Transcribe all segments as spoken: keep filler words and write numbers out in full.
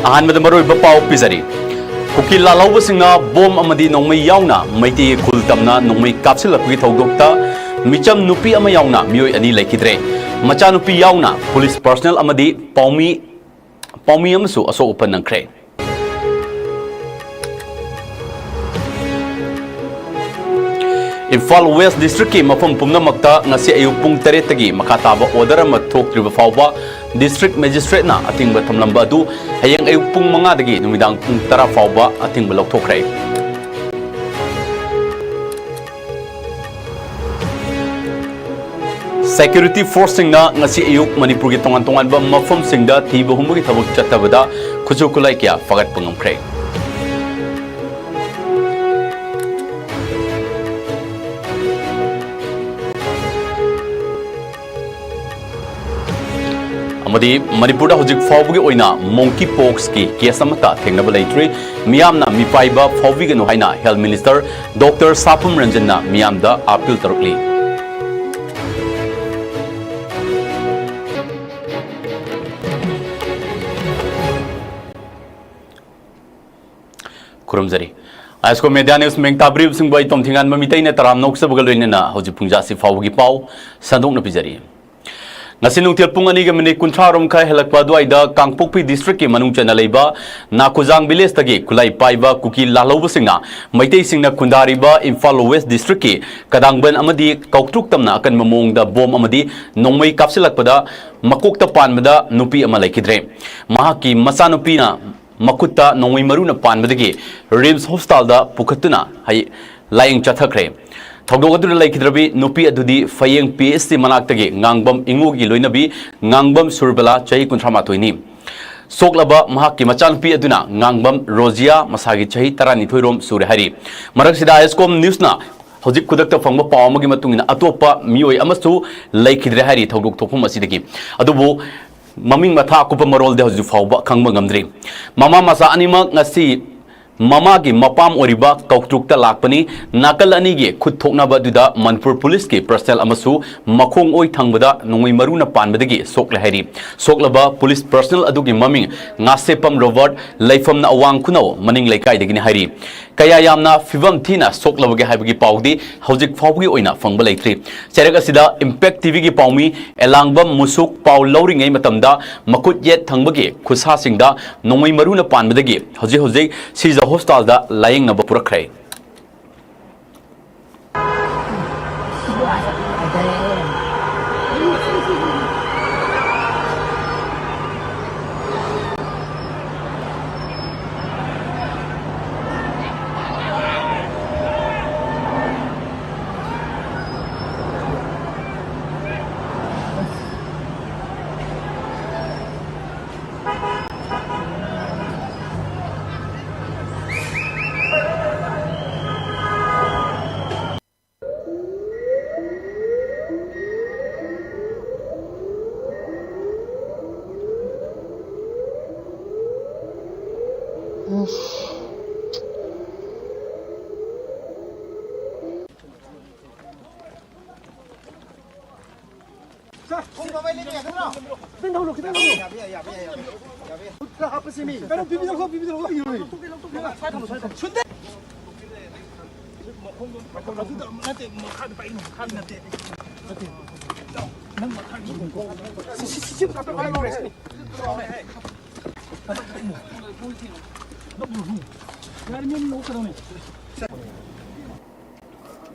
ꯑꯍꯥꯟꯕꯗ ꯃꯔꯨꯑꯣꯏꯕ ꯄꯥꯎ ꯄꯤꯖꯔꯤ꯫ ꯀꯨꯀꯤ ꯂꯥꯜꯍꯧꯕꯁꯤꯡꯅ ꯕꯣꯝ ꯑꯃꯗꯤ ꯅꯣꯡꯃꯩ ꯌꯥꯎꯅ ꯃꯩꯇꯩꯒꯤ ꯈꯨꯜ ꯇꯝꯅ ꯅꯣꯡꯃꯩ ꯀꯥꯞꯁꯤꯜꯂꯛꯄꯒꯤ ꯊꯧꯗꯣꯛꯇ ꯃꯤꯆꯝ ꯅꯨꯄꯤ ꯑꯃ ꯌꯥꯎꯅ ꯃꯤꯑꯣꯏ ꯑꯅꯤ ꯂꯩꯈꯤꯗ꯭ꯔꯦ꯫ ꯃꯆꯥꯅꯨꯄꯤ ꯌꯥꯎꯅ ꯄꯨꯂꯤꯁ ꯄꯔꯁꯅꯦꯜ ꯑꯃꯗꯤ ꯄꯥꯎꯃꯤ, ꯄꯥꯎꯃꯤ ꯑꯃꯁꯨ ꯑꯁꯣꯛ ꯑꯄꯟ ꯅꯪꯈ꯭ꯔꯦ꯫ ꯏꯝꯐꯥꯜ ꯋꯦꯁ ꯗꯤꯁꯇ꯭ꯔꯤꯛꯀꯤ ꯃꯐꯝ ꯄꯨꯝꯅꯃꯛꯇ ꯉꯁꯤ ꯑꯌꯨꯛ ꯄꯨꯡ ꯇꯔꯦꯠꯇꯒꯤ ꯃꯈꯥ ꯇꯥꯕ ꯑꯣꯔꯗꯔ ꯑꯃ ꯊꯣꯛꯇ꯭ꯔꯤꯕ ꯐꯥꯎꯕ ꯗꯤꯁꯇ꯭ꯔꯤꯛ ꯃꯦꯖꯤꯁꯇ꯭ꯔꯦꯠꯅ ꯑꯊꯤꯡꯕ ꯊꯝꯂꯝꯕ ꯑꯗꯨ ꯍꯌꯦꯡ ꯑꯌꯨꯛ ꯄꯨꯡ ꯃꯉꯥꯗꯒꯤ ꯅꯨꯃꯤꯗꯥꯡ ꯄꯨꯡ ꯇꯔꯥ ꯐꯥꯎꯕ ꯑꯊꯤꯡꯕ ꯂꯧꯊꯣꯛꯈ꯭ꯔꯦ꯫ ꯁꯦꯀ꯭ꯌꯨꯔꯤꯇꯤ ꯐꯣꯔꯁꯁꯤꯡꯅ ꯉꯁꯤ ꯑꯌꯨꯛ ꯃꯅꯤꯄꯨꯔꯒꯤ ꯇꯣꯉꯥꯟ ꯇꯣꯉꯥꯟꯕ ꯃꯐꯝꯁꯤꯡꯗ ꯊꯤꯕ ꯍꯨꯝꯕꯒꯤ ꯊꯕꯛ ꯆꯠꯊꯕꯗ ꯈꯨꯠꯁꯨ ꯈꯨꯠꯂꯥꯏ ꯀꯌꯥ ꯐꯥꯒꯠꯄ ꯉꯝꯈ꯭ꯔꯦ꯫ ꯑꯃꯗꯤ ꯃꯅꯤꯄꯨꯔꯗ ꯍꯧꯖꯤꯛ ꯐꯥꯎꯕꯒꯤ ꯑꯣꯏꯅ ꯃꯣꯡꯀꯤ ꯄꯣꯛꯁꯀꯤ ꯀꯦꯁ ꯑꯃꯠꯇ ꯊꯦꯡꯅꯕ ꯂꯩꯇ꯭ꯔꯤ꯫ ꯃꯤꯌꯥꯝꯅ ꯃꯤꯄꯥꯏꯕ ꯐꯥꯎꯕꯤꯒꯅꯨ ꯍꯥꯏꯅ ꯍꯦꯜꯊ ꯃꯤꯅꯤꯁꯇꯔ ꯗꯣꯛꯇꯔ ꯁꯥꯄꯝ ꯔꯟꯖꯟꯅ ꯃꯤꯌꯥꯝꯗ ꯑꯥꯄꯤꯜ ꯇꯧꯔꯛꯂꯤ꯫ ꯈꯨꯔꯨꯝꯖꯔꯤ꯫ ꯑꯥꯏꯁꯀꯣ ꯃꯦꯗꯤꯌꯥ ꯅ꯭ꯌꯨꯁ ꯃꯤꯡ ꯇꯥꯕꯤꯔꯤꯕꯁꯤꯡꯕꯨ ꯑꯩ ꯇꯣꯝꯊꯤꯉꯥꯟꯕ ꯃꯤꯇꯩꯅ ꯇꯔꯥꯝꯅ ꯑꯣꯛꯆꯕꯒ ꯂꯣꯏꯅꯅ ꯍꯧꯖꯤꯛ ꯄꯨꯡꯖꯥꯁꯤ ꯐꯥꯎꯕꯒꯤ ꯄꯥꯎ ꯁꯟꯗꯣꯛꯅ ꯄꯤꯖꯔꯤ꯫ ꯉꯁꯤ ꯅꯨꯡꯊꯤꯜ ꯄꯨꯡ ꯑꯅꯤꯒ ꯃꯤꯅꯤꯠ ꯀꯨꯟꯊ꯭ꯔꯥꯔꯣꯝ ꯈꯔ ꯍꯦꯜꯂꯛꯄ ꯑꯗꯨꯋꯥꯏꯗ ꯀꯥꯡꯄꯣꯛꯄꯤ ꯗꯤꯁꯇ꯭ꯔꯤꯛꯀꯤ ꯃꯅꯨꯡ ꯆꯟꯅ ꯂꯩꯕ ꯅꯥꯀꯨꯖꯥꯡ ꯚꯤꯂꯦꯖꯇꯒꯤ ꯈꯨꯠꯂꯥꯏ ꯄꯥꯏꯕ ꯀꯨꯀꯤ ꯂꯥꯜꯍꯧꯕꯁꯤꯡꯅ ꯃꯩꯇꯩꯁꯤꯡꯅ ꯈꯨꯟꯗꯥꯔꯤꯕ ꯏꯝꯐꯥꯜ ꯋꯦꯁ ꯗꯤꯁꯇ꯭ꯔꯤꯛꯀꯤ ꯀꯗꯥꯡꯕꯟ ꯑꯃꯗꯤ ꯀꯧꯇ꯭ꯔꯨꯛ ꯇꯝꯅ ꯑꯀꯟꯕ ꯃꯑꯣꯡꯗ ꯕꯣꯝ ꯑꯃꯗꯤ ꯅꯣꯡꯃꯩ ꯀꯥꯞꯁꯤꯜꯂꯛꯄꯗ ꯃꯀꯣꯛꯇ ꯄꯥꯟꯕꯗ ꯅꯨꯄꯤ ꯑꯃ ꯂꯩꯈꯤꯗ꯭ꯔꯦ꯫ ꯃꯍꯥꯛꯀꯤ ꯃꯆꯥꯅꯨꯄꯤꯅ ꯃꯈꯨꯠꯇ ꯅꯣꯡꯃꯩ ꯃꯔꯨꯅ ꯄꯥꯟꯕꯗꯒꯤ ꯔꯤꯝꯁ ꯍꯣꯁꯄꯤꯇꯥꯜꯗ ꯄꯨꯈꯠꯇꯨꯅ ꯍꯩ-, ꯂꯥꯌꯦꯡ ꯆꯠꯊꯈ꯭ꯔꯦ꯫ ꯊꯧꯗꯣꯛ ꯑꯗꯨꯗ ꯂꯩꯈꯤꯗ꯭ꯔꯕꯤ ꯅꯨꯄꯤ ꯑꯗꯨꯗꯤ ꯐꯌꯦꯡ ꯄꯤ ꯑꯩꯆ ꯁꯤ ꯃꯅꯥꯛꯇꯒꯤ ꯉꯥꯡꯕꯝ ꯏꯉꯣꯒꯤ ꯂꯣꯏꯅꯕꯤ ꯉꯥꯡꯕꯝ ꯁꯨꯔꯕꯂꯥ, ꯆꯍꯤ ꯀꯨꯟꯊ꯭ꯔꯥ ꯃꯥꯊꯣꯏꯅꯤ꯫ ꯁꯣꯛꯂꯕ ꯃꯍꯥꯛꯀꯤ ꯃꯆꯥꯅꯨꯄꯤ ꯑꯗꯨꯅ ꯉꯥꯡꯕꯝ ꯔꯣꯖꯤꯌꯥ, ꯃꯁꯥꯒꯤ ꯆꯍꯤ ꯇꯔꯥꯅꯤꯊꯣꯏ ꯔꯣꯝ ꯁꯨꯔꯦ ꯍꯥꯏꯔꯤ꯫ ꯃꯔꯛꯁꯤꯗ ꯑꯥꯏ ꯑꯦꯁ ꯀꯣꯝ ꯅ꯭ꯌꯨꯁꯅ ꯍꯧꯖꯤꯛ ꯈꯨꯗꯛꯇ ꯐꯪꯕ ꯄꯥꯎ ꯑꯃꯒꯤ ꯃꯇꯨꯡ ꯏꯟꯅ ꯑꯇꯣꯞꯄ ꯃꯤꯑꯣꯏ ꯑꯃꯁꯨ ꯂꯩꯈꯤꯗ꯭ꯔꯦ ꯍꯥꯏꯔꯤ ꯊꯧꯗꯣꯛ ꯊꯣꯛꯐꯝ ꯑꯁꯤꯗꯒꯤ꯫ ꯑꯗꯨꯕꯨ ꯃꯃꯤꯡ ꯃꯊꯥ ꯑꯀꯨꯞꯄ ꯃꯔꯣꯜꯗꯤ ꯍꯧꯖꯤꯛ ꯐꯥꯎꯕ ꯈꯪꯕ ꯉꯝꯗ꯭ꯔꯤ꯫ ꯃꯃꯥ ꯃꯆꯥ ꯑꯅꯤꯃꯛ ꯉꯁꯤ ꯃꯃꯥꯒꯤ ꯃꯄꯥꯝ ꯑꯣꯏꯔꯤꯕ ꯀꯧꯇ꯭ꯔꯨꯛꯇ ꯂꯥꯛꯄꯅꯤ꯫ ꯅꯥꯀꯜ ꯑꯅꯤꯒꯤ ꯈꯨꯠ ꯊꯣꯛꯅꯕ ꯑꯗꯨꯗ ꯃꯅꯤꯄꯨꯔ ꯄꯨꯂꯤꯁꯀꯤ ꯄꯔꯁꯅꯦꯜ ꯑꯃꯁꯨ ꯃꯈꯣꯡ ꯑꯣꯏ ꯊꯪꯕꯗ ꯅꯣꯡꯃꯩ ꯃꯔꯨꯅ ꯄꯥꯟꯕꯗꯒꯤ ꯁꯣꯛꯂꯦ ꯍꯥꯏꯔꯤ꯫ ꯁꯣꯛꯂꯕ ꯄꯨꯂꯤꯁ ꯄꯔꯁꯅꯦꯜ ꯑꯗꯨꯒꯤ ꯃꯃꯤꯡ ꯉꯥꯁꯦꯞꯄꯝ ꯔꯣꯕꯔꯠ, ꯂꯩꯐꯝꯅ ꯑꯋꯥꯡ ꯈꯨꯅꯧ ꯃꯅꯤꯡ ꯂꯩꯀꯥꯏꯗꯒꯤꯅꯤ ꯍꯥꯏꯔꯤ꯫ ꯀꯌꯥ ꯌꯥꯝꯅ ꯐꯤꯕꯝ ꯊꯤꯅ ꯁꯣꯛꯂꯕꯒꯦ ꯍꯥꯏꯕꯒꯤ ꯄꯥꯎꯗꯤ ꯍꯧꯖꯤꯛ ꯐꯥꯎꯕꯒꯤ ꯑꯣꯏꯅ ꯐꯪꯕ ꯂꯩꯇ꯭ꯔꯤ꯫ ꯆꯩꯔꯛ ꯑꯁꯤꯗ ꯏꯝꯄꯦꯛ ꯇꯤꯚꯤꯒꯤ ꯄꯥꯎꯃꯤ ꯑꯦꯂꯥꯡꯕꯝ ꯃꯨꯁꯨꯛ ꯄꯥꯎ ꯂꯧꯔꯤꯉꯩ ꯃꯇꯝꯗ ꯃꯈꯨꯠ ꯌꯦꯠ ꯊꯪꯕꯒꯤ ꯈꯨꯠꯁꯥꯁꯤꯡꯗ ꯅꯣꯡꯃꯩ ꯃꯔꯨꯅ ꯄꯥꯟꯕꯗꯒꯤ ꯍꯧꯖꯤꯛ ꯍꯧꯖꯤꯛ ꯁꯤꯖ ꯍꯣꯁꯄꯤꯇꯥꯜꯗ ꯂꯥꯌꯦꯡꯅꯕ ꯄꯨꯔꯛꯈ꯭ꯔꯦ꯫ ꯈꯤꯇꯪ ꯊꯧꯔꯣ, ꯈꯤꯇꯪ ꯊꯧꯔꯣ꯫ ꯈꯨꯠꯇ ꯍꯥꯞꯄꯁꯤ ꯃꯤ꯫ ꯀꯩꯅꯣ, ꯕꯤꯕꯤ ꯂꯧꯊꯣꯛ, ꯕꯤꯕꯤ ꯂꯧꯊꯣꯛ꯫ ꯁ꯭ꯋꯥꯏ ꯊꯝꯃꯣ, ꯁ꯭ꯋꯥꯏ ꯊꯝꯃꯣ꯫ ꯁꯨꯟꯗꯦ꯫ ꯑꯗꯨꯗ ꯅꯠꯇꯦ, ꯃꯈꯥꯗ ꯄꯥꯏ, ꯃꯈꯥꯗ ꯅꯠꯇꯦ꯫ ꯅꯠꯇꯦ꯫ ꯅꯪ ꯃꯈꯥꯗ ꯁꯤ, ꯁꯤ, ꯁꯤ, ꯁꯤ ꯌꯥꯔꯦ, ꯃꯤ ꯂꯧꯀꯗꯧꯅꯦ꯫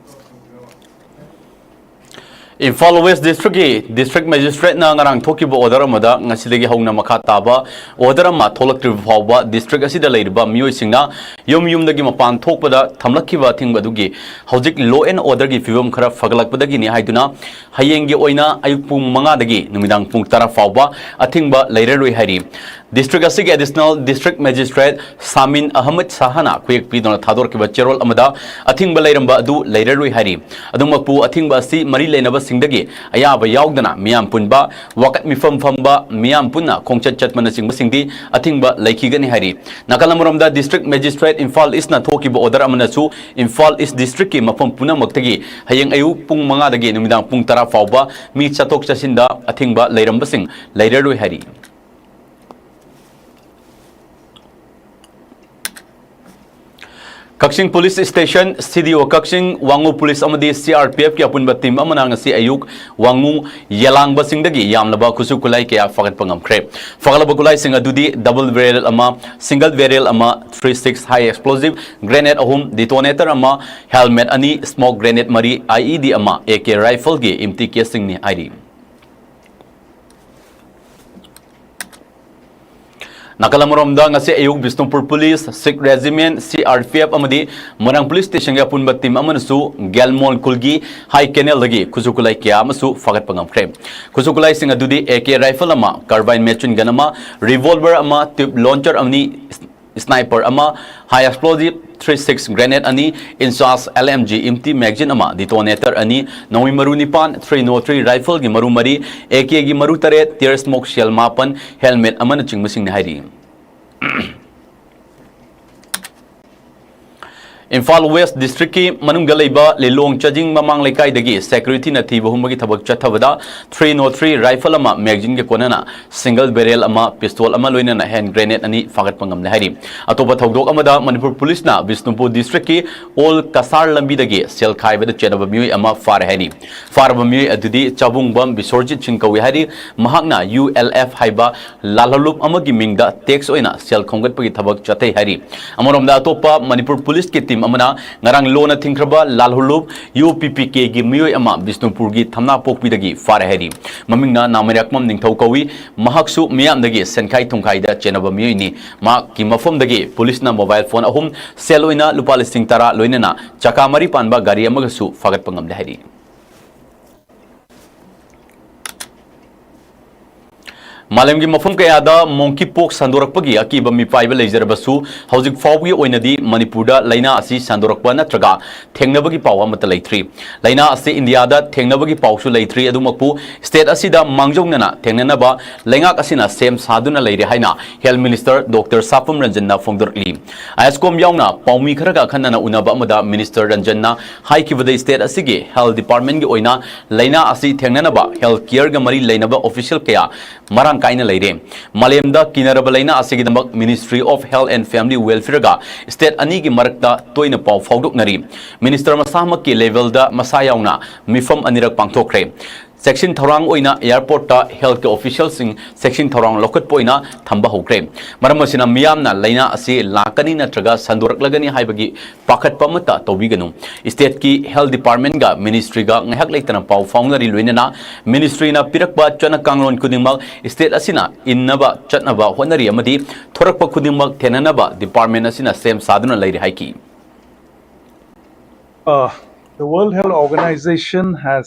ꯏꯝꯐꯥꯜ ꯋꯦꯁ ꯗꯤꯁꯇ꯭ꯔꯤꯛꯀꯤ ꯗꯤꯁꯇ꯭ꯔꯤꯛ ꯃꯦꯖꯤꯁꯇ꯭ꯔꯦꯠꯅ ꯉꯔꯥꯡ ꯊꯣꯛꯈꯤꯕ ꯑꯣꯔꯗꯔ ꯑꯃꯗ ꯉꯁꯤꯗꯒꯤ ꯍꯧꯅ ꯃꯈꯥ ꯇꯥꯕ ꯑꯣꯔꯗꯔ ꯑꯃ ꯊꯣꯛꯂꯛꯇ꯭ꯔꯤꯕ ꯐꯥꯎꯕ ꯗꯤꯁꯇ꯭ꯔꯤꯛ ꯑꯁꯤꯗ ꯂꯩꯔꯤꯕ ꯃꯤꯑꯣꯏꯁꯤꯡꯅ ꯌꯨꯝ ꯌꯨꯝꯗꯒꯤ ꯃꯄꯥꯟ ꯊꯣꯛꯄꯗ ꯊꯝꯂꯛꯈꯤꯕ ꯑꯊꯤꯡꯕ ꯑꯗꯨꯒꯤ ꯍꯧꯖꯤꯛ ꯂꯣ ꯑꯦꯟ ꯑꯣꯔꯗꯔꯒꯤ ꯐꯤꯕꯝ ꯈꯔ ꯐꯒꯠꯂꯛꯄꯗꯒꯤꯅꯤ ꯍꯥꯏꯗꯨꯅ ꯍꯌꯦꯡꯒꯤ ꯑꯣꯏꯅ ꯑꯌꯨꯛ ꯄꯨꯡ ꯃꯉꯥꯗꯒꯤ ꯅꯨꯃꯤꯗꯥꯡ ꯄꯨꯡ ꯇꯔꯥ ꯐꯥꯎꯕ ꯑꯊꯤꯡꯕ ꯂꯩꯔꯔꯣꯏ ꯍꯥꯏꯔꯤ꯫ District ꯑꯁꯤꯒꯤ Additional District Magistrate ꯁꯥꯃꯤꯟ ꯑꯍꯃꯗ ꯁꯥꯍꯅ ꯈꯨꯌꯦꯛ ꯄꯤꯗꯨꯅ ꯊꯥꯗꯣꯔꯛꯈꯤꯕ ꯆꯦꯔꯣꯜ ꯑꯃꯗ ꯑꯊꯤꯡꯕ ꯂꯩꯔꯝꯕ ꯑꯗꯨ ꯂꯩꯔꯔꯣꯏ ꯍꯥꯏꯔꯤ꯫ ꯑꯗꯨꯃꯛꯄꯨ, ꯑꯊꯤꯡꯕ ꯑꯁꯤ ꯃꯔꯤ ꯂꯩꯅꯕꯁꯤꯡꯗꯒꯤ ꯑꯌꯥꯕ ꯌꯥꯎꯗꯅ ꯃꯤꯌꯥꯝ ꯄꯨꯟꯕ, ꯋꯥꯀꯠ ꯃꯤꯐꯝ ꯐꯝꯕ, ꯃꯤꯌꯥꯝ ꯄꯨꯟꯅ ꯈꯣꯡꯆꯠ ꯆꯠꯄꯅꯆꯤꯡꯕꯁꯤꯡꯗꯤ ꯑꯊꯤꯡꯕ ꯂꯩꯈꯤꯒꯅꯤ ꯍꯥꯏꯔꯤ꯫ ꯅꯥꯀꯜ ꯑꯃꯔꯣꯝꯗ, District Magistrate ꯏꯝꯐꯥꯜ ꯏꯁꯅ ꯊꯣꯛꯈꯤꯕ order ꯑꯃꯅꯁꯨ ꯏꯝꯐꯥꯜ ꯏꯁ district ꯀꯤ ꯃꯐꯝ ꯄꯨꯝꯅꯃꯛꯇꯒꯤ ꯍꯌꯦꯡ ꯑꯌꯨꯛ ꯄꯨꯡ ꯃꯉꯥꯗꯒꯤ ꯅꯨꯃꯤꯗꯥꯡ ꯄꯨꯡ ꯇꯔꯥ ꯐꯥꯎꯕ ꯃꯤ ꯆꯠꯊꯣꯛ ꯆꯠꯁꯤꯟꯗ ꯑꯊꯤꯡꯕ ꯂꯩꯔꯝꯕꯁꯤꯡ ꯂꯩꯔꯔꯣꯏ ꯍꯥꯏꯔꯤ꯫ ꯀꯛꯆꯤꯡ Police Station, C D O ꯀꯛꯆꯤꯡ, ꯋꯥꯉꯨ Police ꯑꯃꯗꯤ C R P F ꯀꯤ ꯑꯄꯨꯟꯕ team ꯑꯃꯅ ꯉꯁꯤ ꯑꯌꯨꯛ ꯋꯥꯉꯨ ꯌꯦꯂꯥꯡꯕꯁꯤꯡꯗꯒꯤ ꯌꯥꯝꯂꯕ ꯈꯨꯠꯁꯨ ꯈꯨꯠꯂꯥꯏ ꯀꯌꯥ ꯐꯥꯒꯠꯄ ꯉꯝꯈ꯭ꯔꯦ꯫ ꯐꯥꯒꯠꯂꯕ ꯈꯨꯠꯂꯥꯏꯁꯤꯡ ꯑꯗꯨꯗꯤ double barrel ꯑꯃ, single barrel ꯑꯃ, three six high explosive grenade ꯑꯍꯨꯝ, detonator ꯑꯃ, helmet ꯑꯅꯤ, smoke grenade ꯃꯔꯤ, I E D ꯑꯃ, A K rifle ꯒꯤ empty case ꯁꯤꯡꯅꯤ ꯍꯥꯏꯔꯤ꯫ ꯅꯥꯀꯜ ꯑꯃꯔꯣꯝꯗ, ꯉꯁꯤ ꯑꯌꯨꯛ Bishnupur Police, Sikh Regiment, C R P F ꯑꯃꯗꯤ ꯃꯣꯏꯔꯥꯡ Police Station ꯒꯤ ꯑꯄꯨꯟꯕ team ꯑꯃꯅꯁꯨ ꯒꯦꯜꯃꯣꯟ ꯈꯨꯜꯒꯤ high canal ꯗꯒꯤ ꯈꯨꯠꯁꯨ ꯈꯨꯠꯂꯥꯏ ꯀꯌꯥ ꯑꯃꯁꯨ ꯐꯥꯒꯠꯄ ꯉꯝꯈ꯭ꯔꯦ꯫ ꯈꯨꯠꯁꯨ ꯈꯨꯠꯂꯥꯏꯁꯤꯡ ꯑꯗꯨꯗꯤ A K rifle ꯑꯃ, carbine machine gun ꯑꯃ, revolver ꯑꯃ, tube launcher ꯑꯃꯅꯤ, sniper ꯑꯃ, high explosive three six grenade ꯑꯅꯤ, INSAS L M G empty magazine ꯑꯃ, detonator ꯑꯅꯤ, ꯅꯣꯡꯃꯩ ꯃꯔꯨ ꯅꯤꯄꯥꯟ, three oh three rifle ꯒꯤ ꯃꯔꯨ ꯃꯔꯤ, A K ꯒꯤ ꯃꯔꯨ ꯇꯔꯦꯠ, tear smoke shell ꯃꯥꯄꯟ, helmet ꯑꯃꯅꯆꯤꯡꯕꯁꯤꯡꯅꯤ ꯍꯥꯏꯔꯤ꯫ ꯏꯝꯐꯥꯜ West District ꯀꯤ ꯃꯅꯨꯡꯗ ꯂꯩꯕ ꯂꯤꯂꯣꯡ ꯆꯥꯖꯤꯡ ꯃꯃꯥꯡ ꯂꯩꯀꯥꯏꯗꯒꯤ security ꯅ ꯊꯤꯕ ꯍꯨꯝꯕꯒꯤ ꯊꯕꯛ ꯆꯠꯊꯕꯗ three oh three rifle ꯑꯃ, magazine ꯒ ꯀꯣꯟꯅꯅ single barrel ꯑꯃ, pistol ꯑꯃ ꯂꯣꯏꯅꯅ hand grenade ꯑꯅꯤ ꯐꯥꯒꯠꯄ ꯉꯝꯂꯦ ꯍꯥꯏꯔꯤ꯫ ꯑꯇꯣꯞꯄ ꯊꯧꯗꯣꯛ ꯑꯃꯗ, ꯃꯅꯤꯄꯨꯔ Police ꯅ ꯕꯤꯁꯅꯨꯄꯨꯔ district ꯀꯤ ꯑꯣꯜ ꯀꯁꯥꯔ ꯂꯝꯕꯤꯗꯒꯤ ꯁꯦꯜ ꯈꯥꯏꯕꯗ ꯆꯦꯟꯅꯕ ꯃꯤꯑꯣꯏ ꯑꯃ ꯐꯥꯔꯦ ꯍꯥꯏꯔꯤ꯫ ꯐꯥꯔꯕ ꯃꯤꯑꯣꯏ ꯑꯗꯨꯗꯤ ꯆꯥꯕꯨꯡꯕꯝ ꯕꯤꯁꯣꯔꯖꯤꯠ ꯁꯤꯡ ꯀꯧꯏ ꯍꯥꯏꯔꯤ꯫ ꯃꯍꯥꯛꯅ U L F ꯍꯥꯏꯕ ꯂꯥꯜꯍꯧꯂꯨꯞ ꯑꯃꯒꯤ ꯃꯤꯡꯗ tax ꯑꯣꯏꯅ ꯁꯦꯜ ꯈꯣꯝꯒꯠꯄꯒꯤ ꯊꯕꯛ ꯆꯠꯊꯩ ꯍꯥꯏꯔꯤ꯫ ꯑꯃꯔꯣꯝꯗ, ꯑꯇꯣꯞꯄ ꯃꯅꯤꯄꯨꯔ Police ꯀꯤ team ꯑꯃꯅ ꯉꯔꯥꯡ ꯂꯣꯟꯅ ꯊꯤꯡꯈ꯭ꯔꯕ ꯂꯥꯜꯍꯧꯂꯨꯞ U P P K ꯒꯤ ꯃꯤꯑꯣꯏ ꯑꯃ ꯕꯤꯁꯅꯨꯄꯨꯔꯒꯤ ꯊꯝꯅꯥꯄꯣꯛꯄꯤꯗꯒꯤ ꯐꯥꯔꯦ ꯍꯥꯏꯔꯤ꯫ ꯃꯃꯤꯡꯅ ꯅꯥꯃꯩꯔꯥꯛꯄꯝ ꯅꯤꯡꯊꯧ ꯀꯧꯏ꯫ ꯃꯍꯥꯛꯁꯨ ꯃꯤꯌꯥꯝꯗꯒꯤ ꯁꯦꯟꯈꯥꯏ ꯊꯨꯝꯈꯥꯏꯗ ꯆꯦꯟꯅꯕ ꯃꯤꯑꯣꯏꯅꯤ꯫ ꯃꯍꯥꯛꯀꯤ ꯃꯐꯝꯗꯒꯤ police ꯅ mobile phone ꯑꯍꯨꯝ, ꯁꯦꯜ ꯑꯣꯏꯅ ꯂꯨꯄꯥ ꯂꯤꯁꯤꯡ ꯇꯔꯥ, ꯂꯣꯏꯅꯅ ꯆꯀꯥ ꯃꯔꯤ ꯄꯥꯟꯕ ꯒꯥꯔꯤ ꯑꯃꯒꯁꯨ ꯐꯥꯒꯠꯄ ꯉꯝꯂꯦ ꯍꯥꯏꯔꯤ꯫ ꯃꯥꯂꯦꯝꯒꯤ ꯃꯐꯝ ꯀꯌꯥꯗ monkey pox ꯁꯟꯗꯣꯔꯛꯄꯒꯤ ꯑꯀꯤꯕ ꯃꯤꯄꯥꯏꯕ ꯂꯩꯖꯔꯕꯁꯨ, ꯍꯧꯖꯤꯛ ꯐꯥꯎꯕꯒꯤ ꯑꯣꯏꯅꯗꯤ ꯃꯅꯤꯄꯨꯔꯗ ꯂꯥꯏꯅꯥ ꯑꯁꯤ ꯁꯟꯗꯣꯔꯛꯄ ꯅꯠꯇ꯭ꯔꯒ ꯊꯦꯡꯅꯕꯒꯤ ꯄꯥꯎ ꯑꯃꯠꯇ ꯂꯩꯇ꯭ꯔꯤ꯫ ꯂꯥꯏꯅꯥ ꯑꯁꯤ ꯏꯟꯗꯤꯌꯥꯗ ꯊꯦꯡꯅꯕꯒꯤ ꯄꯥꯎꯁꯨ ꯂꯩꯇ꯭ꯔꯤ꯫ ꯑꯗꯨꯃꯛꯄꯨ, state ꯑꯁꯤꯗ ꯃꯥꯡꯖꯧꯅꯅ ꯊꯦꯡꯅꯅꯕ ꯂꯩꯉꯥꯛ ꯑꯁꯤꯅ ꯁꯦꯝ ꯁꯥꯗꯨꯅ ꯂꯩꯔꯦ ꯍꯥꯏꯅ Health Minister Doctor ꯁꯥꯐꯝ ꯔꯟꯖꯟꯅ ꯐꯣꯡꯗꯣꯔꯛꯂꯤ꯫ IASCOM ꯌꯥꯎꯅ ꯄꯥꯎꯃꯤ ꯈꯔꯒ ꯑꯈꯟꯅꯅ ꯎꯅꯕ ꯑꯃꯗ Minister ꯔꯟꯖꯟꯅ ꯍꯥꯏꯈꯤꯕꯗ, state ꯑꯁꯤꯒꯤ health departmentꯀꯤ ꯑꯣꯏꯅ ꯂꯥꯏꯅꯥ ꯑꯁꯤ ꯊꯦꯡꯅꯅꯕ health careꯒ ꯃꯔꯤ ꯂꯩꯅꯕ official ꯀꯌꯥ ꯃꯔꯥꯡ ꯀꯥꯏꯅ ꯂꯩꯔꯦ꯫ ꯃꯥꯂꯦꯝꯗ ꯀꯤꯅꯔꯕ ꯂꯥꯏꯅꯥ ꯑꯁꯤꯒꯤꯗꯃꯛ Ministry of Health and Family Welfareꯒ state ꯑꯅꯤꯒꯤ ꯃꯔꯛꯇ ꯇꯣꯏꯅ ꯄꯥꯎ ꯐꯥꯎꯗꯣꯛꯅꯔꯤ꯫ Minister ꯃꯁꯥꯃꯛꯀꯤ levelꯗ ꯃꯁꯥ ꯌꯥꯎꯅ ꯃꯤꯐꯝ ꯑꯅꯤꯔꯛ ꯄꯥꯡꯊꯣꯛꯈ꯭ꯔꯦ꯫ ꯆꯦꯛꯁꯤꯟ ꯊꯧꯔꯥꯡ ꯑꯣꯏꯅ airportꯇ healthꯀꯤ officialꯁꯤꯡ ꯆꯦꯛꯁꯤꯟ ꯊꯧꯔꯥꯡ ꯂꯧꯈꯠꯄ ꯑꯣꯏꯅ ꯊꯝꯕ ꯍꯧꯈ꯭ꯔꯦ꯫ ꯃꯔꯝ ꯑꯁꯤꯅ ꯃꯤꯌꯥꯝꯅ ꯂꯥꯏꯅꯥ ꯑꯁꯤ ꯂꯥꯛꯀꯅꯤ ꯅꯠꯇ꯭ꯔꯒ ꯁꯟꯗꯣꯔꯛꯂꯒꯅꯤ ꯍꯥꯏꯕꯒꯤ ꯄꯥꯈꯠꯄ ꯑꯃꯠꯇ ꯇꯧꯕꯤꯒꯅꯨ꯫ Stateꯀꯤ health departmentꯒ ministryꯒ ꯉꯥꯏꯍꯥꯛ ꯂꯩꯇꯅ ꯄꯥꯎ ꯐꯥꯎꯅꯔꯤ꯫ ꯂꯣꯏꯅꯅ ministryꯅ ꯄꯤꯔꯛꯄ ꯆꯠꯅ ꯀꯥꯡꯂꯣꯟ ꯈꯨꯗꯤꯡꯃꯛ state ꯑꯁꯤꯅ ꯏꯟꯅꯕ ꯆꯠꯅꯕ ꯍꯣꯠꯅꯔꯤ ꯑꯃꯗꯤ ꯊꯣꯔꯛꯄ ꯈꯨꯗꯤꯡꯃꯛ ꯊꯦꯡꯅꯅꯕ department ꯑꯁꯤꯅ ꯁꯦꯝ ꯁꯥꯗꯨꯅ ꯂꯩꯔꯤ ꯍꯥꯏꯈꯤ꯫ Uh, the World Health Organization has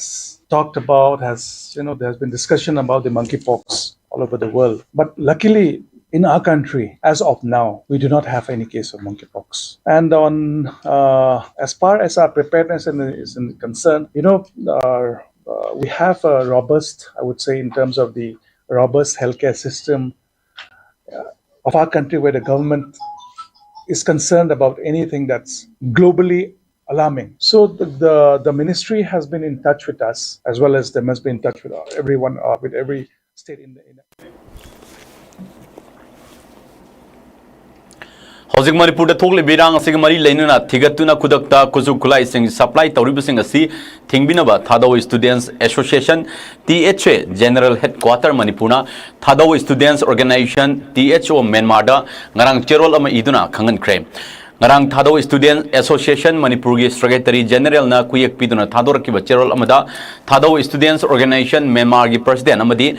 talked about, has, you know, there's been discussion about the monkeypox all over the world. But luckily, in our country, as of now, we do not have any case of monkeypox. And on, uh, as far as our preparedness and is concerned, you know, our, uh, we have a robust, I would say, in terms of the robust healthcare system uh, of our country, where the government is concerned about anything that's globally alarming. So the, the, the ministry has been in touch with us, as well as they must be in touch with everyone, uh, with every state in the, in ꯍꯧꯖꯤꯛ ꯃꯅꯤꯄꯨꯔꯗ ꯊꯣꯛꯂꯤꯕ ꯏꯔꯥꯡ ꯑꯁꯤꯒ ꯃꯔꯤ ꯂꯩꯅꯅ ꯊꯤꯒꯠꯇꯨꯅ ꯈꯨꯗꯛꯇ ꯈꯨꯠꯁꯨ ꯈꯨꯠꯂꯥꯏꯁꯤꯡ supply ꯇꯧꯔꯤꯕꯁꯤꯡ ꯑꯁꯤ ꯊꯤꯡꯕꯤꯅꯕ Thadou Students Association, THA, General Headquarter ꯃꯅꯤꯄꯨꯔꯅ Thadou Students Organization, THO, ꯃ꯭ꯌꯥꯟꯃꯥꯔꯗ ꯉꯔꯥꯡ ꯆꯦꯔꯣꯜ ꯑꯃ ꯏꯗꯨꯅ ꯈꯪꯍꯟꯈ꯭ꯔꯦ꯫ ꯉꯔꯥꯡ ꯊꯥꯗꯧ Students Association ꯃꯅꯤꯄꯨꯔꯒꯤ Secretary Generalꯅ ꯈꯨꯌꯦꯛ ꯄꯤꯗꯨꯅ ꯊꯥꯗꯣꯔꯛꯈꯤꯕ ꯆꯦꯔꯣꯜ ꯑꯃꯗ, ꯊꯥꯗꯧ Students Organization ꯃ꯭ꯌꯥꯟꯃꯥꯔꯒꯤ President ꯑꯃꯗꯤ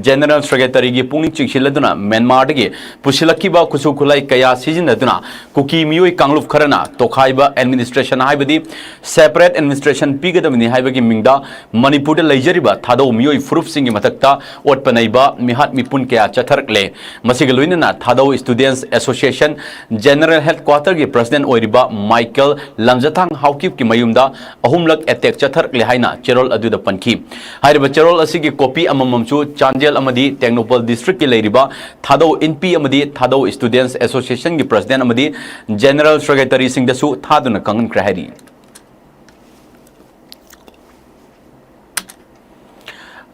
General Secretaryꯒꯤ ꯄꯨꯛꯅꯤꯡ ꯆꯤꯡꯁꯤꯜꯂꯗꯨꯅ ꯃ꯭ꯌꯥꯟꯃꯥꯔꯗꯒꯤ ꯄꯨꯁꯤꯜꯂꯛꯈꯤꯕ ꯈꯨꯠꯁꯨ ꯈꯨꯠꯂꯥꯏ ꯀꯌꯥ ꯁꯤꯖꯤꯟꯅꯗꯨꯅ ꯀꯨꯀꯤ ꯃꯤꯑꯣꯏ ꯀꯥꯡꯂꯨꯞ ꯈꯔꯅ ꯇꯣꯈꯥꯏꯕ administration, ꯍꯥꯏꯕꯗꯤ separate administration ꯄꯤꯒꯗꯕꯅꯤ ꯍꯥꯏꯕꯒꯤ ꯃꯤꯡꯗ ꯃꯅꯤꯄꯨꯔꯗ ꯂꯩꯖꯔꯤꯕ ꯊꯥꯗꯧ ꯃꯤꯑꯣꯏ ꯐꯨꯔꯨꯞꯁꯤꯡꯒꯤ ꯃꯊꯛꯇ ꯑꯣꯠꯄ ꯅꯩꯕ, ꯃꯤꯍꯥꯠ ꯃꯤꯄꯨꯟ ꯀꯌꯥ ꯆꯠꯊꯔꯛꯂꯦ꯫ ꯃꯁꯤꯒ ꯂꯣꯏꯅꯅ ꯊꯥꯗꯧ Students Association General Headquarterꯒꯤ President ꯑꯣꯏꯔꯤꯕ ꯃꯥꯏꯀꯦꯜ ꯂꯝꯖꯊꯥꯡ ꯍꯥꯎꯀꯤꯞꯀꯤ ꯃꯌꯨꯝꯗ ꯑꯍꯨꯝꯂꯛ attack ꯆꯠꯊꯔꯛꯂꯦ ꯍꯥꯏꯅ ꯆꯦꯔꯣꯜ ꯑꯗꯨꯗ ꯄꯟꯈꯤ꯫ ꯍꯥꯏꯔꯤꯕ ꯆꯦꯔꯣꯜ ꯑꯁꯤꯒꯤ copy ꯑꯃꯃꯝꯁꯨ ꯆꯥꯟꯗꯦꯜ ꯑꯃꯗꯤ ꯇꯦꯡꯅꯧꯄꯜ districtꯀꯤ ꯂꯩꯔꯤꯕ ꯊꯥꯗꯧ ꯏꯟꯄꯤ ꯑꯃꯗꯤ ꯊꯥꯗꯧ Students Associationꯒꯤ President ꯑꯃꯗꯤ General Secretaryꯁꯤꯡꯗꯁꯨ ꯊꯥꯗꯨꯅ ꯈꯪꯍꯟꯈ꯭ꯔꯦ ꯍꯥꯏꯔꯤ꯫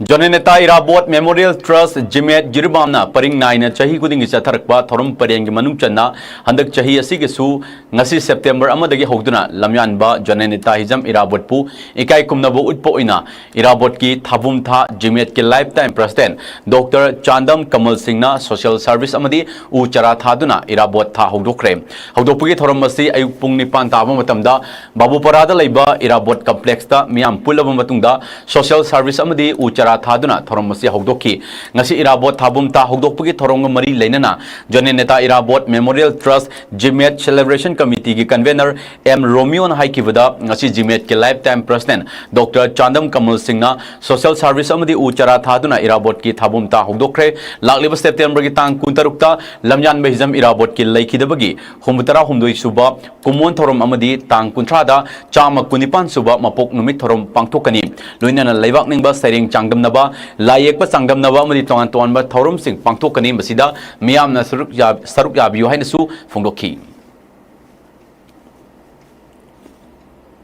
ꯖꯣꯅꯦꯅꯦꯇꯥ ꯏꯔꯥꯕꯣꯠ Memorial Trust, ꯖꯤꯃꯦꯠ, ꯖꯤꯔꯤꯕꯥꯝꯅ ꯄꯔꯤꯡ ꯅꯥꯏꯅ ꯆꯍꯤ ꯈꯨꯗꯤꯡꯒꯤ ꯆꯠꯊꯔꯛꯄ ꯊꯧꯔꯝ ꯄꯔꯦꯡꯒꯤ ꯃꯅꯨꯡ ꯆꯟꯅ ꯍꯟꯗꯛ ꯆꯍꯤ ꯑꯁꯤꯒꯤꯁꯨ ꯉꯁꯤ September ꯑꯃꯗꯒꯤ ꯍꯧꯗꯨꯅ ꯂꯝꯌꯥꯟꯕ ꯖꯣꯅꯦꯅꯦꯇꯥ ꯍꯤꯖꯝ ꯏꯔꯥꯕꯣꯠꯄꯨ ꯏꯀꯥꯏ ꯈꯨꯝꯅꯕ ꯎꯠꯄ ꯑꯣꯏꯅ ꯏꯔꯥꯕꯣꯠꯀꯤ ꯊꯥꯕꯨꯝ ꯊꯥ ꯖꯤꯃꯦꯠꯀꯤ Lifetime President Doctor ꯆꯥꯟꯗꯝ ꯀꯃꯜ ꯁꯤꯡꯅ social service ꯑꯃꯗꯤ ꯎ ꯆꯥꯔꯥ ꯊꯥꯗꯨꯅ ꯏꯔꯥꯕꯣꯠ ꯊꯥ ꯍꯧꯗꯣꯛꯈ꯭ꯔꯦ꯫ ꯍꯧꯗꯣꯛꯄꯒꯤ ꯊꯧꯔꯝ ꯑꯁꯤ ꯑꯌꯨꯛ ꯄꯨꯡ ꯅꯤꯄꯥꯟ ꯇꯥꯕ ꯃꯇꯝꯗ ꯕꯥꯕꯨꯄꯥꯔꯥꯗ ꯂꯩꯕ ꯏꯔꯥꯕꯣꯠ complexꯇ ꯃꯤꯌꯥꯝ ꯄꯨꯜꯂꯕ ꯃꯇꯨꯡꯗ social service ꯑꯃꯗꯤ ꯎ ꯆꯥꯔꯥ ꯊꯥꯗꯨꯅ ꯊꯧꯔꯝ ꯑꯁꯤ ꯍꯧꯗꯣꯛꯈꯤ꯫ ꯉꯁꯤ ꯏꯔꯥꯕꯣꯠ ꯊꯥꯕꯨꯝ ꯊꯥ ꯍꯧꯗꯣꯛꯄꯒꯤ ꯊꯧꯔꯝꯒ ꯃꯔꯤ ꯂꯩꯅꯅ ꯖꯣꯅꯦꯅꯦꯇꯥ ꯏꯔꯥꯕꯣꯠ Memorial Trust, ꯖꯤꯃꯦꯠ Celebration Committeeꯒꯤ convener ꯑꯦꯝ ꯔꯣꯃꯤꯌꯣꯅ ꯍꯥꯏꯈꯤꯕꯗ, ꯉꯁꯤ ꯖꯤꯃꯦꯠꯀꯤ Lifetime President Doctor ꯆꯥꯟꯗꯝ ꯀꯃꯜ ꯁꯤꯡꯅ social service ꯑꯃꯗꯤ ꯎ ꯆꯥꯔꯥ ꯊꯥꯗꯨꯅ ꯏꯔꯥꯕꯣꯠꯀꯤ ꯊꯥꯕꯨꯝ ꯊꯥ ꯍꯧꯗꯣꯛꯈ꯭ꯔꯦ꯫ ꯂꯥꯛꯂꯤꯕ Septemberꯒꯤ ꯇꯥꯡ ꯀꯨꯟꯇꯔꯨꯛꯇ ꯂꯝꯌꯥꯟꯕ ꯍꯤꯖꯝ ꯏꯔꯥꯕꯣꯠꯀꯤ ꯂꯩꯈꯤꯗꯕꯒꯤ ꯍꯨꯝꯐꯨꯇꯔꯥ ꯍꯨꯝꯗꯣꯏ ꯁꯨꯕ ꯀꯨꯝꯑꯣꯟ ꯊꯧꯔꯝ ꯑꯃꯗꯤ ꯇꯥꯡ ꯀꯨꯟꯊ꯭ꯔꯥꯗ ꯆꯥꯝꯃ ꯀꯨꯟꯅꯤꯄꯥꯟ ꯁꯨꯕ ꯃꯄꯣꯛ ꯅꯨꯃꯤꯠ ꯊꯧꯔꯝ ꯄꯥꯡꯊꯣꯛꯀꯅꯤ꯫ ꯂꯣꯏꯅꯅ ꯂꯩꯕꯥꯛ ꯅꯤꯡꯕ, ꯁꯩꯔꯦꯡ ꯆꯥꯡꯗꯝꯅꯕ, ꯂꯥꯏ ꯌꯦꯛꯄ ꯆꯥꯡꯗꯝꯅꯕ ꯑꯃꯗꯤ ꯇꯣꯉꯥꯟ ꯇꯣꯉꯥꯟꯕ ꯊꯧꯔꯝꯁꯤꯡ ꯄꯥꯡꯊꯣꯛꯀꯅꯤ꯫ ꯃꯁꯤꯗ ꯃꯤꯌꯥꯝꯅ ꯁꯔꯨꯛ ꯌꯥ-, ꯁꯔꯨꯛ ꯌꯥꯕꯤꯌꯨ ꯍꯥꯏꯅꯁꯨ ꯐꯣꯡꯗꯣꯛꯈꯤ꯫